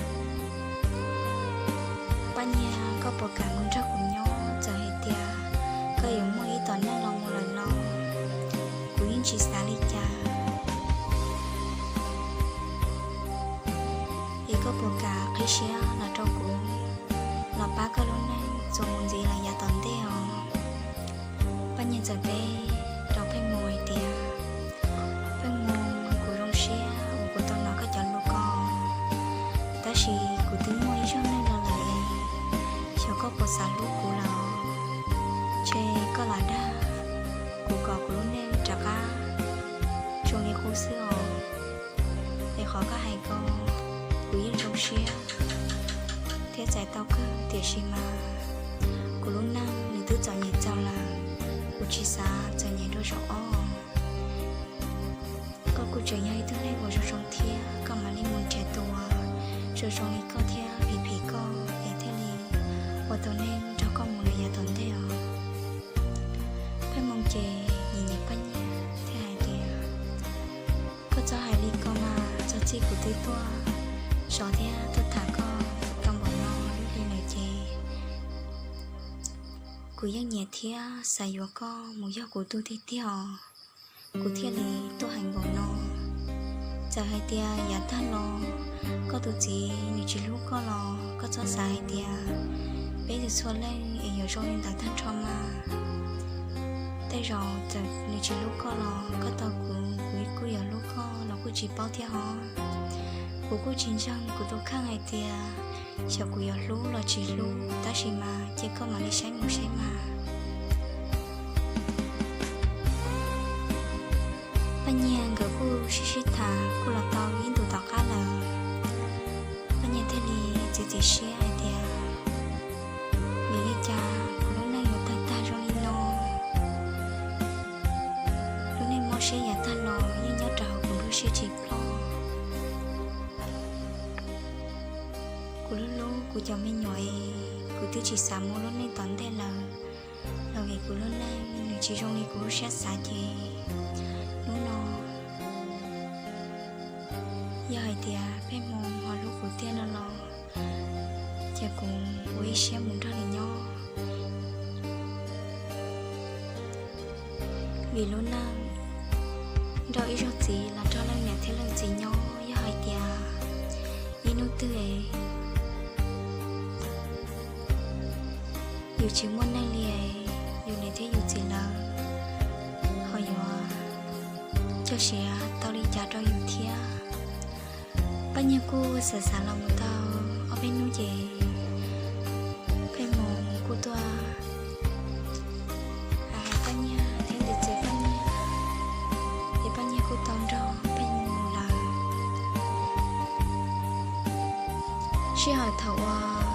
Paj Nyiag, koj puas kam mus nrog kuv nyob? Txawm hais tias koj yuav muaj ib tom neej los mus lawm los kuv yeej tsis xav li cas. Es koj puas kam qhib siab los rau kuv, los pab koj lub neej txuas mus ntxiv los yav tom ntej os? Paj Nyiag txawm teb rau Pheej Hmoo hais tias, Pheej Hmoo, kuv zoo siab uas kuv tau hnov koj cov lus ko, tab sis kuv twb muaj ib zaug neej los lawm es xyov koj puas xav hlub kuv lawm. Ntshe koj lam dag kuv kom kuv lub neej rov qab zoo li qub xwb os. Es qhov koj hais ko kuv yeej zoo siab thiab txais tau kawg, tiam sis mas kuv lub neej nws twb txom nyem txaus lawm, kuv tsis xav txom nyem dua zaum ob. Koj kuj tseem yog ib tug neeg uas zoo zoo thiab, koj mam li mus nrhiav tus zoo zoo li koj thiab phim phim koj es thiaj li ua tau neej nrog koj mus lawm yav tom ntej os. Pheej Hmoo ces nyiam nyiam Paj Nyiag thiab hais tias, Koj txhob hais li ko mas, txog txij kuv twb tuaj zov thiab tuaj tham koj tau npaum no lub hli lawm ces kuv yeej nyiam thiab xav yuav koj mus yog kuv tug tiag tiag os. Kuv thiaj li tuaj hais npaum no. Txawm hais tias yav tag los koj tus txiv nws tsis hlub koj los koj txhob xav hais tias peb txhua leej es yuav zoo li ntawd tag nrho mas. Tej zaum txawm nws tsis hlub koj los koj tau kuv, kuv kuj yuav hlub koj los kuj tsis paub thiab hos. Kuv kuj tsis ntseeg kuv tus kheej hais tias xyov kuv yuav hlub los tsis hlub, tab sis mas cia koj mam li saib mus saib mas. Paj Nyiag nkawd kuj sib sib tham kuj los tau ib ntus tom qab lawm, Paj Nyiag thiaj li txiav txim siab hais tias, Vim li cas kuv lub neej yuav tag tag zoo li no? Lub neej mob siab yav tag los yeej nyob rau hauv kuv lub siab tsis ploj. Kuv hlub hlub kuv cov me nyuam es kuv twb tsis xav mus lub neej tom ntej lawm, los vim kuv lub neej nws tsis zoo li kuv lub siab xav ces hnub no yog hais tias Pheej Hmoo ho hlub kuv tiag no los cia kuv ua ib siab mus nrog nws nyob. Vim lub neej nrauj ib zaug txiv los nrog leej niam thiab leej txiv nyob, yog hais tias ib hnub twg yus tsis muaj neej li, yus niam thiab yus txiv lawv ho yuav coj siav tau li cas rau yus thiab. Paj Nyiag kuj xav xav los mus tau ob peb hnub ces Pheej Hmoo kuj tuaj hais Paj Nyiag thiab ntxiv txiv Paj Nyiag, ces Paj Nyiag kuj tau nrog Pheej Hmoo mus lawm. Sij hawm thaum uas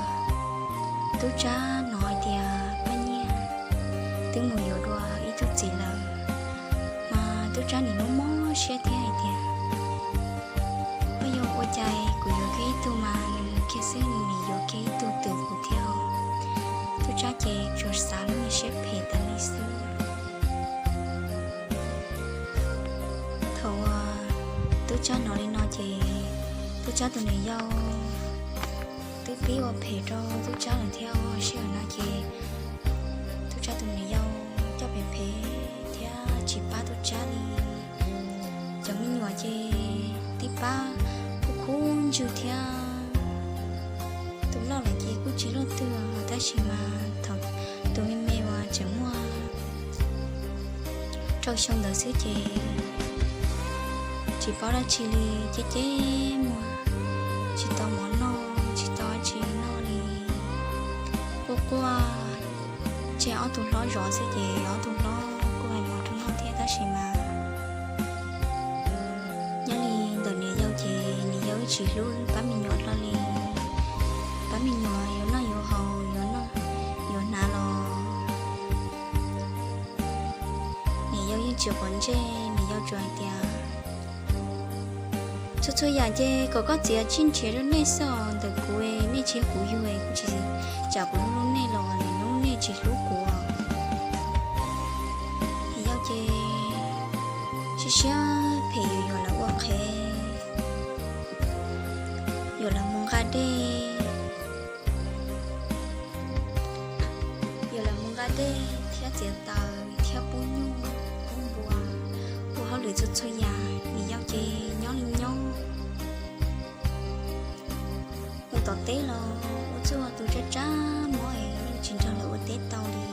Tub Tsab hnov hais tias Paj Nyiag twb mus yuav dua ib tug txiv lawm, mas Tub Tsab nim mob mob siab thiab hais tias, Koj yog ua cas kuv yuav kiag ib tug mas nws mus kiag xwb, nws nim yuav kiag ib tug twm kuv thiab. Tub Tsab ces tsuas xav lub me siab phem tas li xwb. Tub Tsab hnov li no ces Tub Tsab tus niam yau twb pib ua phem rau Tub Tsab lawm thiab. Sij hawm no ces Tub Tsab tus niam yau coj phem phem thiab tsis pab Tub Tsab li. Cov me nyuam ces tib pab kuj khub ntswg thiab. Tus loj lawm ces kuj tsis luaj twg, tab sis mas thaum tus me me uas tseem muaj rau xyoo ntawd xwb ces tsis paub dab tsi li, ceb ceb muag, tsis tau mov noj, tsis tau dab tsi noj li. Quaj quaj tseg ob tug hlob zov xwb ces ob tug hlob kuj hais mov rau noj thiab, tab sis mas nyob li ntawm niam yau ces niam yau tsis hlub pab me nyuam hlo li. Pab me nyuam yuav noj yuav haus, yuav noj yuav hnav los niam yau yeej tsis quav ntsej, niam yau tsuas hais tias, txhua txhua yam ces kom koj txiv tsij nrhiav rau nej xwb os, ntawm kuv nej tsis yog kuv yug, kuv tsis, tsam kuv hlub nej los nej tsis hlub kuv. Niam yau ces siab siab phem yuav yuav lawv ua qhev, yuav lawv mus nqa dej, yuav lawv mus nqa dej thiab txiav taws thiab pub nyuj pub npua, ua hauj lwm txhua txhua yam. Niam yau ces nyob li nyob, mus tom teb los ua txuj tus tsab tsab mob es yeej tsis nrog lawv ua teb tau li.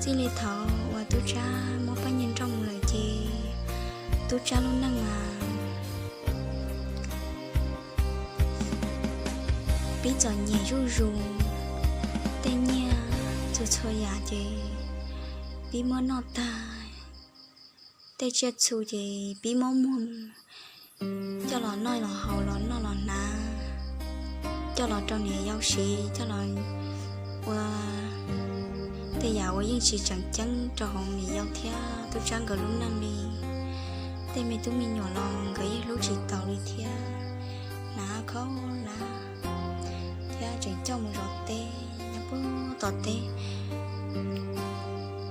Txij li thaum uas Tub Tsab muab Paj Nyiag nrauj mus lawm ces Tub Tsab lub neej mas pib txom nyem zuj zus, tej nyiaj txhua txhua yam ces pib muab noj tag, tej tsiaj txhu ces pib muab muag coj los noj los haus los noj los hnav, coj los rau niam yau siv, coj los ua tej yam uas yeej tsis tseem ceeb rau hauv niam yau thiab Tub Tsab nkawd lub neej li. Tej me tub me nyuam los nkawd yeej hlub tsis taus li thiab, hnav khau hnav thiab tseem coj mus zov teb nyob puag tom teb.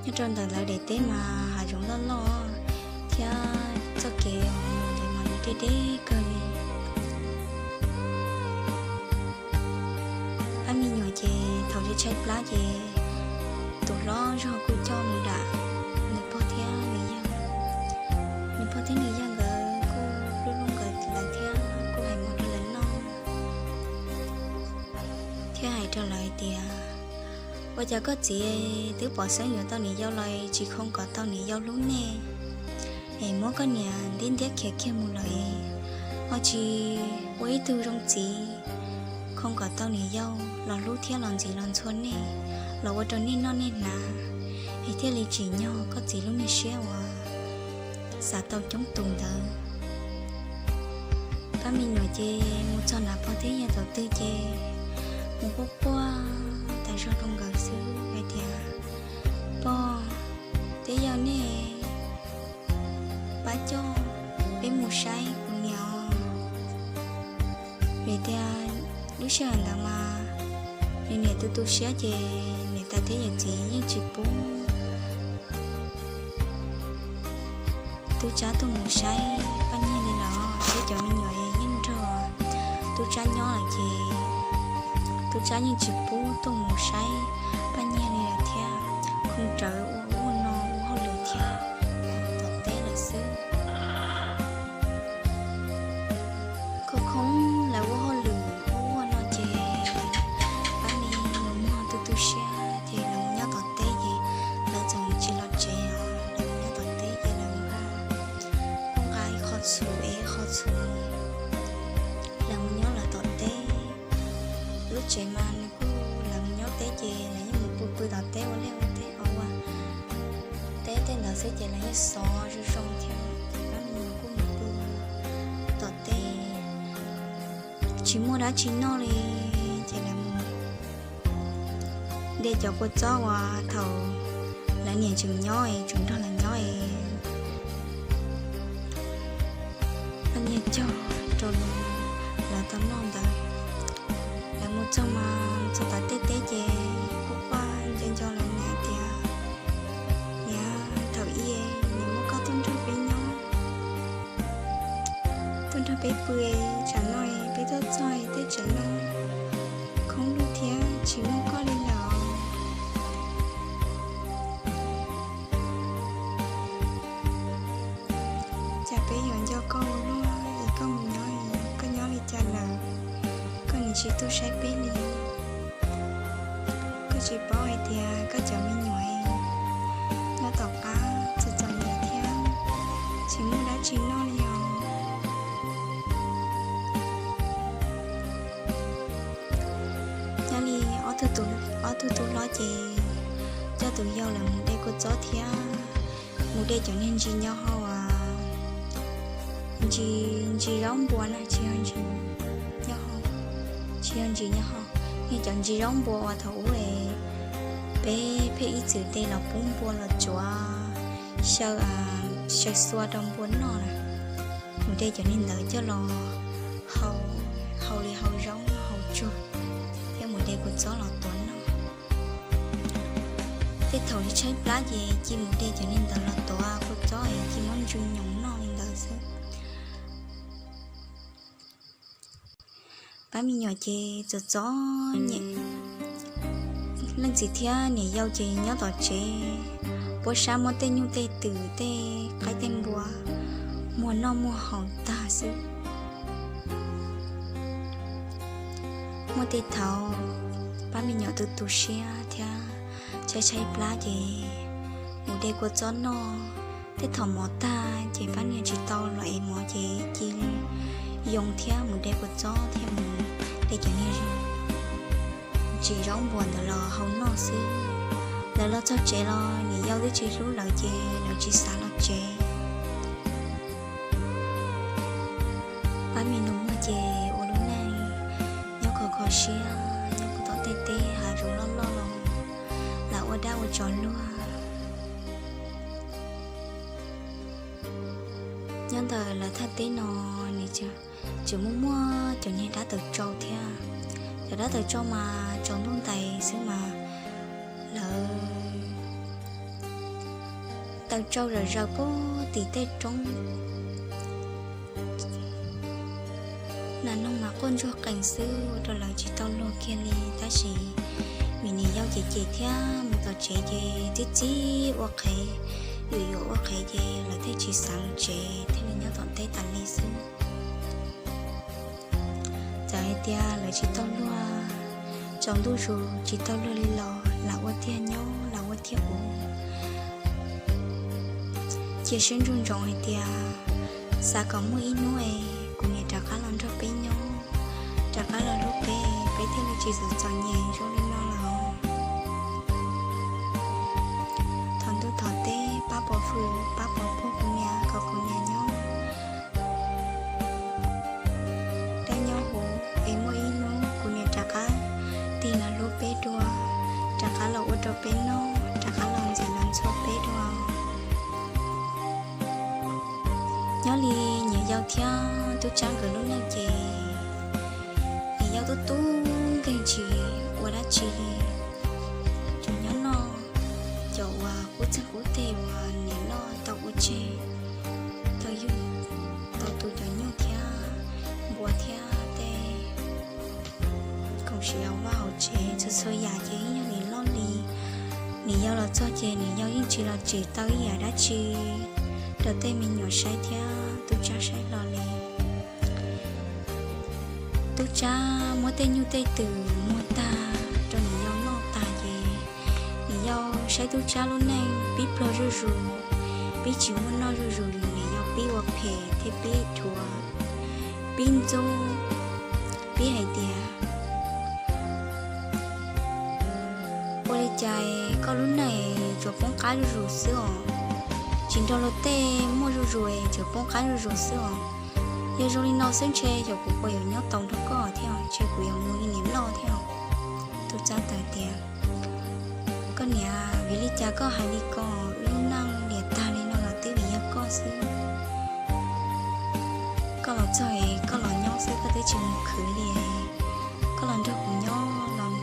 Nyob rau ntawm lawv daim teb mas hav zoov loj loj thiab txoj kev mus ntawd mas nws deb deb kawg li. Pab me nyuam ces thaum tshaib tshaib plab ces tus hlob zog kuj coj mus dam nws pog thiab nws yawg. Nws pog thiab nws yawg nkawd kuj hlub hlub nkawd lawv thiab kuj hais mov rau lawv noj thiab hais rau lawv hais tias, ua cas koj txiv twb pom xeeb yuav tau niam yau los tsis khoo kom tau niam yau hlub nej, es muab koj niam ntiab ntiab khiav kiag mus lawm, ho tsis ua ib tug zoo txiv khoo kom tau niam yau los hlub thiab los ntxiv los ntxhua nej, los ua rau nej noj nej hnav, es thiaj li tsim nyog koj txiv lub niag siab uas xav tau coob tus ntawd. Pab me nyuam ces mus txog nram pog thiab yawg thaum twg ces mus quaj quaj tas zog rau nkawd xwb hais tias, pog, twb yog nej pab coj peb mus saib kuv niam os. Vim tias lub sij hawm ntawd mas nws niam tu tu siab ces niam tais thiab yawm txiv yeej tsis pub Tub Tsab tuaj mus saib Paj Nyiag li lawm, thiab cov me nyuam yeej nrog Tub Tsab nyob lawm ces Tub Tsab yeej tsis pub tuaj mus saib Paj Nyiag li lawm thiab, khoov rawv ua ub ua no ua hauj lwm thiab tom teb lawm xwb. Khoov khoov lawv ua hauj lwm ua ub ua no ces pab me nyuam muag tu tu siab ces lawv mus nyob tom teb ces lawv txawm tsis los tsev os, lawv mus nyob tom teb ces lawv nqa, kuj nqa ib qho txhuv es ib qho txhuv, lawv mus nyob lawv tom teb. Lub tsev mas nws kuj, lawv mus nyob teb ces lawv yeej mus pw pw tom teb ua liaj ua teb os, ua teb tej ntawd xwb ces lawv yeej xov zoo zoo thiab ces pab me nyuam kuj mus pw tom teb, tsis muaj dab tsi noj li ces lawv mus de cov kua txob uas thaum lawv niam tseem nyob es tseem nrog lawv nyob es Paj Nyiag cog rau lawv tau noj ntawd. Lawv mus txog mas mus txog tom tej teb ces quaj quaj nco nco lawv niam tias, niam, thaum ub niam muab koj tuaj nrog peb nyob, Peb pw, tsam no peb tuaj txog tej tsev no khoob lug thiab tsis muaj koj li lawm. Cas peb yuav nco koj ua luaj es koj mus nyob, koj nyob li cas lawm, koj nim tsis tuaj saib peb li. Koj tsis paub hais tias koj cov me nyuam nyob tom qab txom txom nyem thiab tsis muaj dab tsi noj li os. Nyob li ob tug tub hlob ces coj tus yau lawm mus de kua txob thiab mus de cov niag ntsis nyob hauv, ntsis, ntsis zaub npua na, tsis yog ntsis nyob hauv, tsis yog ntsis nyob hauv, niag cov ntsis zaub npua uas thaum ub peb pheej ib txwm de los pub npua los tsuav xyaw, xyaw xua rau npua noj na. Mus de cov niag ntawd coj los hau, hau li hau zaub hau tsuag, thiab mus de kua txob los tuav noj. Tej thaum tshaib plab ces cia mus de cov niag ntawd los tuav kua txob es cia muab ntsu nyoos noj li ntawd xwb. Pab me nyuam ces txom txom nyem, leej txiv thiab niam yau ces nyob tom tsev puab sab muab tej nyuj tej twm tej qaib tej npua muag noj muag haus tag xwb. Muaj tej thaum pab me nyuam tu tu siab thiab tshaib tshaib plab ces mus de kua txob noj. Tej thaum mov tag ces pab niam tsis tau los ev mov ces cia li yoo thiab mus de kua txob thiab mus de cov niag ntsis zaub npua ntawd los hau noj xwb. Lawv los txog tsev los niam yau twb tsis hlub lawv ces lawv tsis xav los tsev. Pab me nus muag ces ua lub neej nyob kho kho siab nyob puag tom tej teb hav zoov loj loj los lam ua dab ua tsov luag. Nyob ntawm lawv thaj teb no nws tseem muaj muaj cov niag dab tawm tsau thiab. Cov dab tawm tsau mas tsaus ntuj ntais xwb mas lawv tawm tsau zawm zaws puag tim tej roob. Nas noog mas quaj ntsuag qees xwb ua rau lawv tsis tau luag kiag li. Tab sis vim niam yau cem cem thiab mus tom tsev ces txib txib ua qhev, yuam yuam ua qhev ces lawv thiaj tsis xav mus tsev thiaj li nyob tom teb tas li xwb. Txawm hais tias lawv tsis tau luag, tsaus ntuj zus tsis tau luag li los lam ua tiag nyob lam ua tiag ua. Cia siab ntsoov ntsoov hais tias xav kom muaj ib hnub es kuv niam rov qab los nrog peb nyob, rov qab los hlub peb, peb thiaj li tsis txom txom nyem zoo li no lawm. Thov ntuj thov teb pab pov hwm pab pov puag kuv niam kom kuv niam nyob dab nyob huv es muaj ib hnub kuv niam rov qab tig los hlub peb dua, rov qab los ua rau peb noj, rov qab los ntxim los ntxhua peb dua. Nyob li niam yau thiab tub Tsab nkawd lub neej ces niam yau tub tub nkeeg tsis ua dab tsi li, tsuas nyob noj cov uas qub txeeg qub teg uas niam loj tau ua tseg, tau yug, tau tu cov nyuj thiab npua thiab tej khoom siv hauv vaj hauv tsev txhua txhua yam ces ib yam li loj li. Niam yau los txog ces niam yau yeej tsis los tsim tau ib yam dab tsi rau tej me nyuam saib thiab tub Tsab saib hlo li. Tub Tsab muab tej nyuj tej twm muag tag rau niam yau noj tag ces niam yau saib tub Tsab lub neej pib pluag zuj zus, pib tsis muaj noj zuj zus li, niam yau pib ua phem thiab pib dhuav, pib ntxub, pib hais tias ua li cas koj lub neej tsuas poob qab zuj zus xwb os, tsis nrog luag tej muaj zuj zus tsuas poob qab zuj zus xwb os. Yog zoo li no xwb ntshe xyov kuv puas yuav nyob tau nrog koj thiab, ntshe kuv yuav mus li niam loj thiab. Tub Tsab teb tias koj niam, vim li cas koj hais li ko, wb lub neej liam tag li no los twb vim yog koj xwb. Koj los txog es koj los nyob xwb koj twb tsis mus khwv li, koj los nrog kuv nyob los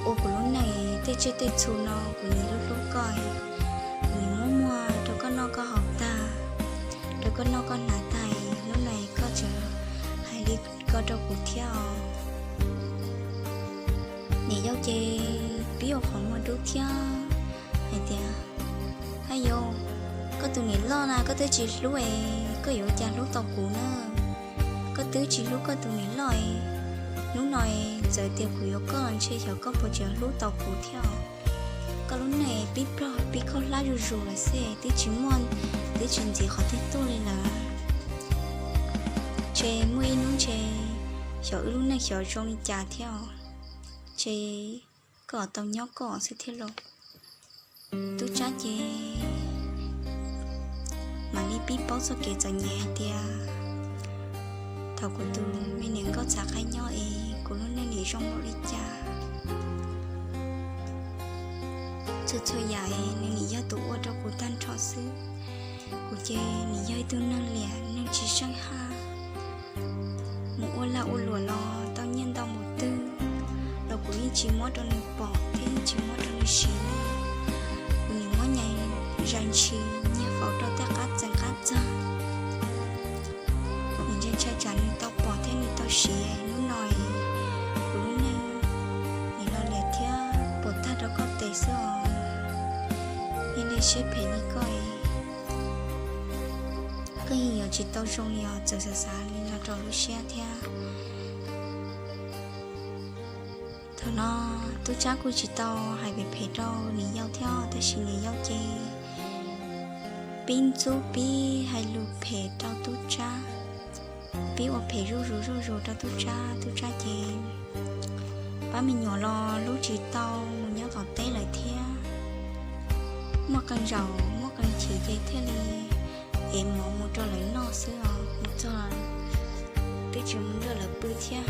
ua kuv lub neej, tej tsiaj tej txhu no kuv nim hlub hlub koj, kuv nim muab muag rau koj noj koj haus tag, rau koj noj koj hnav tag, lub neej koj thiab os. Niam yau ces pib ua qhov muag dub thiab hais tias, Haj yau, koj tus niam loj na koj twb tsis hlub es koj yuav ua cas hlub tau kuv na? Koj twb tsis hlub koj tus niam loj es, hnub no es txawm tias kuv yuav koj los ntshe xyov koj puas tseem hlub tau kuv thiab. Koj lub neej pib plog pib khaub hlab zuj zus lawm xwb, twb tsis muaj, twb tsis ntxiv qhov twg tuaj li lawm. Ntshe muaj ib hnub ntshe xyov wb lub neej xyov zoo li cas thiab, ntshe koj tau nyob koj xwb thiab lauj. Tub Tsab ces mam li pib paub txoj kev txom nyem hais tias, thaum kuv tus me niam nkauj txhav qab nyob es kuv lub neej nim zoo npaum li cas. Txhua txhua yam es nws nim yog tus ua rau kuv tag nrho xwb. Kuv ces nim yog ib tug neeg liam neeg tsis seej haj, mus ua lag ua luam los tau nyiaj ntau mus twg los kuv yeej tsis muab rau nws pom thiab yeej tsis muab rau nws siv li. Kuv nim muab nyais zais ntshis nyiag faus rau tej qab txeeg qab txag. Nim ntshai ntshai tsam nws tau pom thiab nws tau siv. Hnub no kuv lub neej nim los liam thiab puas tag rau koj tes xwb os. Niag neeg siab phem li koj, koj yeej yuav tsis tau zoo li os, txawm xav xav li no rau lub siab thiab. Thaum no Tub Tsab kuj tsis tau hais phem phem rau niam yau thiab, tab sis niam yau ces pib ntxub pib hais lus phem rau Tub Tsab, pib ua phem zuj zus zuj zus rau Tub Tsab. Tub Tsab ces pab me nyuam los hlub tsis tau, mus nyob tom teb lawm thiab. Muaj qee zaum muaj qee chim ces thiaj li ev mov mus rau lawv noj xwb os, mus txog twb tsis mus nrog lawv pw thiab,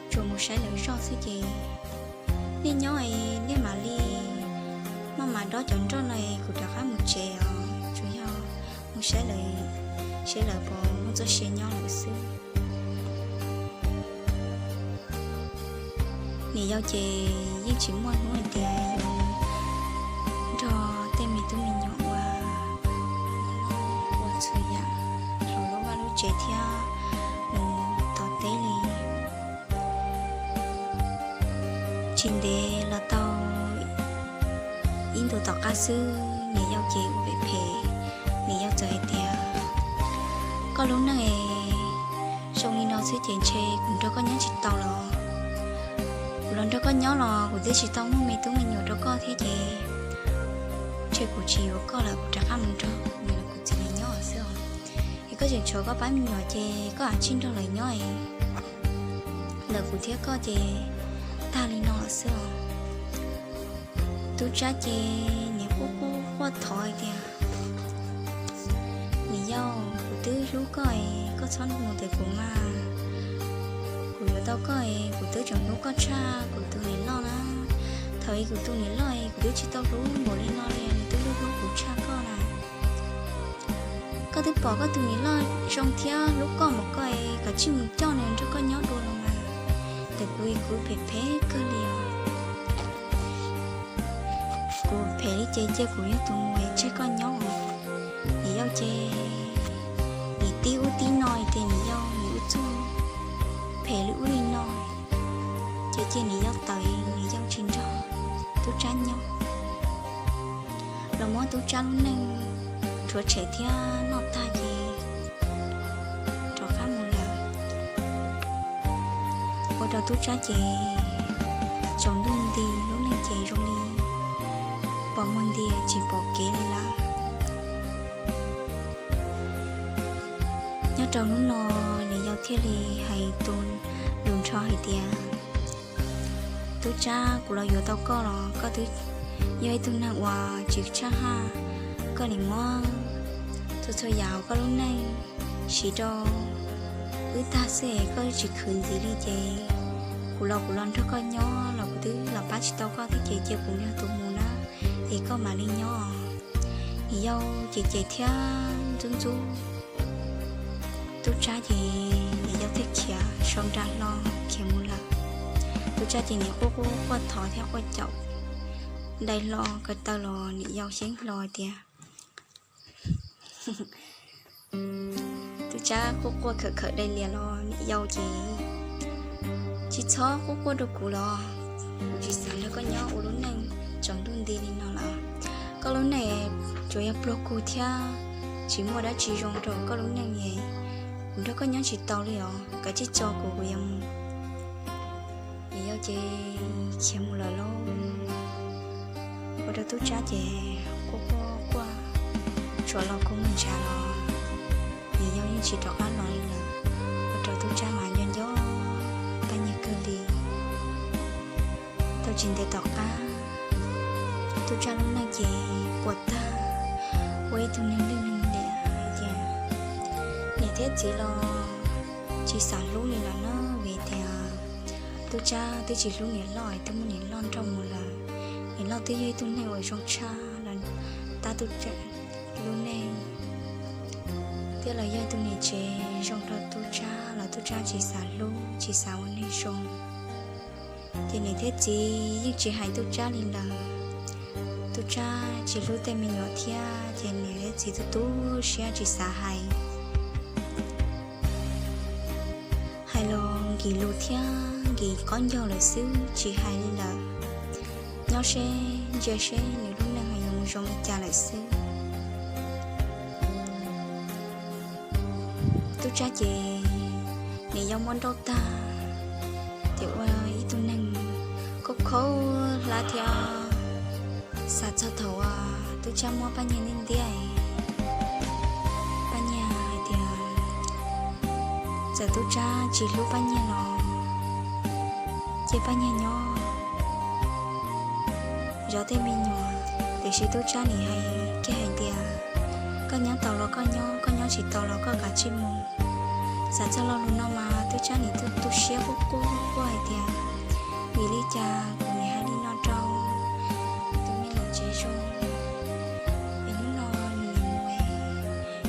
tsuas mus saib lawv zoj xwb ces, nej nyob es nej mam li maj mam dob cov nroj no es kuv rov qab mus tsev os. Tsuas yog mus saib lawv, saib lawv puas muaj txoj sia nyob lawm xwb. Niam yau ces yeej tsis muaj hnub hais tias yuav nrog tej me tub me nyuam ua, ua txhua yam hauv lub vaj lub tsev thiab mus tom teb li. Tsis ntev los tau ib ntus tom qab xwb, niam yau ces ua phem phem, niam yau txawm hais tias, koj lub neej zoo li no xwb ces ntshe kuv nrog koj nyob tsis tau los. Kuv los nrog koj nyob los kuv twb tsis tau muaj me tub me nyuam rau koj thiab ces ntshe kuv tsis yuav koj lawm, kuv rov qab mus nrog kuv niam los kuv txiv lawv nyob xwb os. Es koj tseem tshuav koj pab me nyuam ces koj kav tsij nrog lawv nyob es ntawm kuv thiab koj ces tag li no xwb os. Tub Tsab ces nim quaj quaj quaj thov hais tias, niam yau, kuv twb hlub koj es koj txhob mus ntawm kuv mas. Kuv yuav tau koj es kuv twb tseem hlub koj tshaj kuv tus niam loj na. Thaum es kuv tus niam loj es kuv twb tsis tau hlub npaum li no li, nws twb hlub hlub kuv tshaj koj na. Koj twb pom koj tus niam loj zoo thiab hlub koj mas koj es kav tsij mus coj nws nrog koj nyob dua los mas. Ntawm kuv es kuv phem phem kawg li os. Kuv phem li ces cia kuv yog tus mus es tseg koj nyob. Niam yau ces nim tib ub tib no ces niam yau nim ua txuj phem li ub li no, ces cia niam yau tawm, niam yau tsis nrog Tub Tsab nyob los muab Tub Tsab lub neej rhuav tshem thiab noj tag ces rov qab mus lawm. Ua rau Tub Tsab ces tsaus ntuj nti, lub neej ces zoo li pos muag ntias tsis pom kev li lawm. Nyob rau hnub no niam yau thiaj li hais tus lus nrho hais tias, Tub Tsab, kuv los yuav tau koj los koj twb yog ib tug neeg uas tsis tshaj haj, koj nim muab txhua txhua yam hauv koj lub neej siv rau wb tag xwb es koj tsis khwv ntxiv li ces kuv los kuv los nrog koj nyob los kuv twb los pab tsis tau koj thiab ces cia kuv yog tus mus na, es koj mam li nyob. Niam yau cem cem thiab ntxub ntxub Tub Tsab ces niam yau thiaj khiav sau nra hlo khiav mus lawm. Tub Tsab ces nim quaj quaj quaj thov thiab quaj caum dai hlo ko taw los niam yau xyeeb hlo tias, Tub Tsab quaj quaj khawm khawm daim lias los, Niam yau ces tsis txhob quaj quaj rau kuv los, kuv tsis xav nrog koj nyob ua lub neej tsaus ntuj nti li no lawm. Koj lub neej tsuas yog pluag kug thiab tsis muaj dab tsi zoo rau koj lub neej es kuv nrog koj nyob tsis tau li os, kav tsij tso kuv, kuv yuav mus. Niam yau ces khiav mus lawm lauj. Ua rau Tub Tsab ces quaj quaj quaj, tshuav los kua muag ntshav los, niam yau yeej tsis rov qab los li lawm. Ua rau Tub Tsab mas nco nco Paj Nyiag kawg li. Tau tsis ntev tom qab, Tub Tsab lub neej ces puas tag, ua ib tug neeg lwj neeg liam hais tias niam thiab txiv los tsis xav hlub li lawm na, vim tias Tub Tsab twb tsis hlub niam loj es twb muab niam loj nrauj mus lawm. Niam loj twb yog ib tug neeg uas zoo tshaj los tab Tub Tsab lub neej, thiab los yog ib tug niam tsev zoo rau Tub Tsab los Tub Tsab tsis xav hlub tsis xav ua neeg zoo. Ces niam thiab txiv yeej tsis hais Tub Tsab li lawm. Tub Tsab tsis hlub tej me nyuam thiab ces niam thiab txiv tu tu siab tsis xav hais. Hais los nkim lus thiab nkim qaub ncaug lawm xwb tsis hais li lawm. Nyob seb ntsia seb nws lub neej ho yuav mus zoo li cas lawm xwb. Tub Tsab ces niam yau muab nrauj tag, ces ua ib tug neeg khaub khaub hlab thiab. Xav txog thaum uas Tub Tsab muab Paj Nyiag ntiab ntiab, Paj Nyiag hais tias txawm Tub Tsab tsis hlub Paj Nyiag los cia Paj Nyiag nyob zov tej me nyuam. Tiam sis Tub Tsab nim hais kiag hais tias koj nyob tau los koj nyob, koj nyob tsis tau los koj kav tsij mus. Xav txog lo lus no mas Tub Tsab nim tu tu siab quaj quaj quaj hais tias vim li cas kuv nim hais li no rau tus me niam tsev zoo, es hnub no nws nim mus,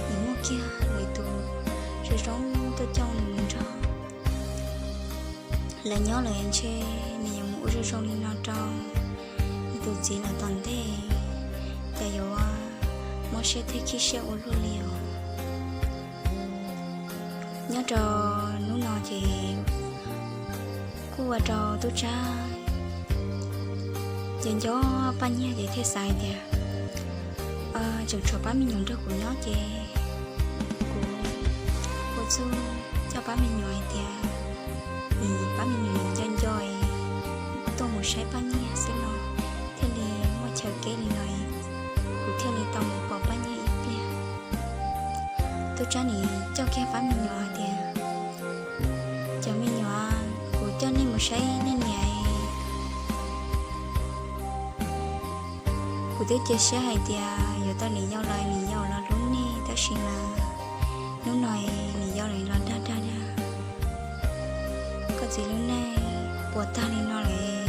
nim muaj kiag lwm tus zoo zoo tuaj coj nws mus nrog lawv nyob lawm ntshe nws yuav mus ua zoo zoo li no rau nws tus txiv lawm tom ntej, cas yuav mob siab thiab khib siab ua luaj li os. Nyob rau hnub no ces kuj ua rau Tub Tsab nco nco Paj Nyiag ces thiaj xav hais tias tseem tshuav pab me nyuam nrog kuv nyob ces kuv ua txuj coj pab me nyuam hais tias nim pab me nyuam nco nco es tuaj mus saib Paj Nyiag xwb no, thiaj li muaj chaw kev li no, kuv thiaj li tau mus pom Paj Nyiag ib pliag. Tub Tsab nim coj kiag pab me nyuam hais tias cov me nyuam, kuv coj nej mus saib nej niam. Kuv twb cia siab hais tias yuav tau niam yau los niam yau los hlub nej, tab sis mas hnub no niam yau los dag dag dag. Koj txiv lub neej puas tag li no lawm,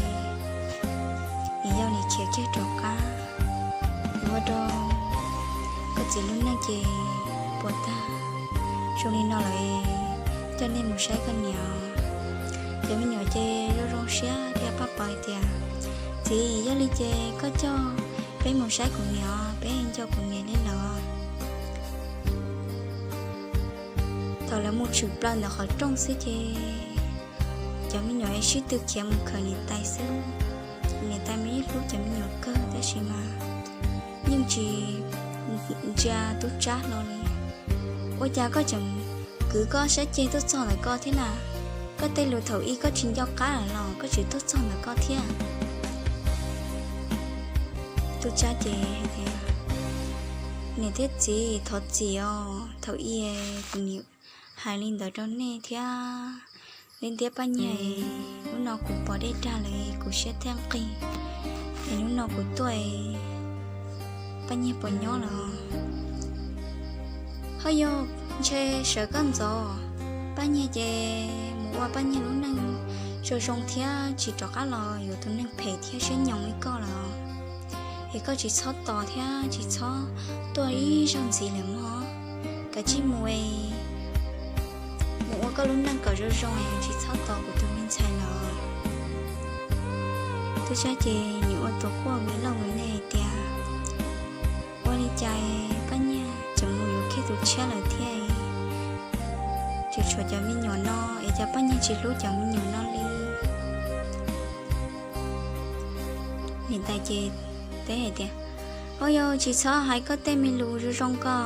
niam yau nim khiav kiag rov qab, ua rau koj txiv lub neej ces puas tag. Zoo li no lawm, coj nej mus saib koj niam. Cov me nyuam ces zoo zoo siab thiab pab pawv tias txiv, yog li ces koj coj peb mus saib kuv niam, peb nco kuv niam li lawm. Thaum lawv mus tshwm plaws ntawm qhov rooj xwb ces cov me nyuam sib tw khiav mus khawm niam tais xwb. Niam tais mas yeej hlub cov me nyuam kawg tab sis mas yeej tsis ntsia Tub Tsab hlo li. Ua cas koj tseem kwv koj sab ceg tuaj txog ntawm koj thiab na? Koj tej lus thaum ub koj tsis nco qab lawm los koj tseem tuaj txog ntawm koj thiab? Tub Tsab ces hais tias niam thiab txiv thov txim os, thaum ub kuv nim hais li ntawd rau nej thiab. Li ntiab Paj Nyiag, hnub no kuv pom dej dag lawm kuv siab thiaj nqig, es hnub no kuv tuaj Paj Nyiag puas nyob lawm? Ho yog ntshe sawv koj ntxov, Paj Nyiag ces mus ua Paj Nyiag lub neej zoo zoo thiab tsis rov qab los yuav tus neeg phem thiab siab nyoos li koj lawm. Es koj tsis txhob tos thiab tsis txhob tuaj ib zaug ntxiv lawm mog. Kav tsij mus, mus ua koj lub neej kom zoo zoo es tsis txhob tos kuv tus me ntxhais lawm. Tub Tsab ces nim ua tus quaj ua luaj ua ntej hais tias ua li cas Paj Nyiag tseem mus yuav kiag tus tshiab lawm thiab. Tshuav cov me nyuam no es cas poj niam tsis hlub cov me nyuam no li? Niam tais ces teb hais tias, Au yau, tsis txhob hais koj tej me lus zoo zoo ko.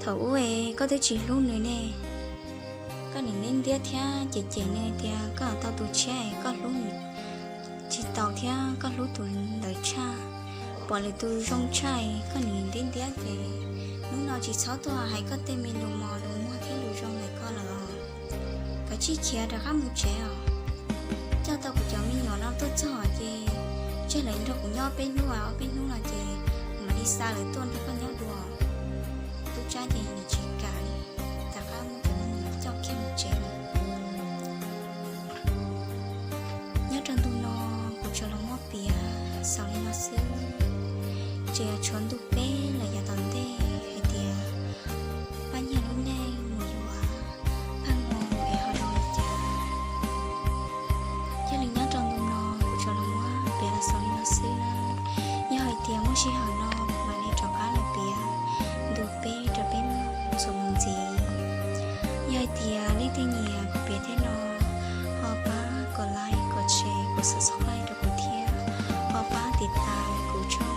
Thaum ub es koj twb tsis hlub nws ne. Koj nim ntiab ntiab thiab cem cem nws tias koj tau tus tshiab es koj hlub nws tsis tau thiab koj hlub tus ntawd tshaj, pom lwm tus zoo tshaj es koj nim ntiab ntiab ces hnub no tsis txhob tuaj hais koj tej me lus mos lus muag thiab lus zoo ntawm koj lawm. Kav tsij khiav rov qab mus tsev os. Coj tau kuv cov me nyuam no tuaj txog ces tseg lawv nrog kuv nyob peb hnub, ob peb hnub no ces kuv mam li xa lawv tuaj nrog koj nyob dua. Tub Tsab ces nws tsis kam li, rov qab muab cov me nyuam coj kiag mus tsev lawm. Nyob rau ntu no kuv tsuas los muab piav xaus li no xwb. Tseem yuav tshuav ntu peb los yav tom ntej hais tias Paj Nyiag lub neej mus yuav Phaj Hmoo es ho zoo li cas. Thiaj li nyob rau ntu no kuv tsuas los muab piav los xaus li no xwb na. Yog hais tias muaj sij hawm no kuv mam li rov qab los piav ntu peb rau peb mloog txuas mus ntxiv. Yog hais tias leej twg nyiam kuv piav tej no, ho pab kom like, kom share, kom subscribe rau kuv thiab ho pab tiv tas kuv tshooj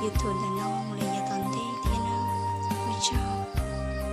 YouTube ntawm no mus li yav tom ntej thiab nawb. Ua tsaug.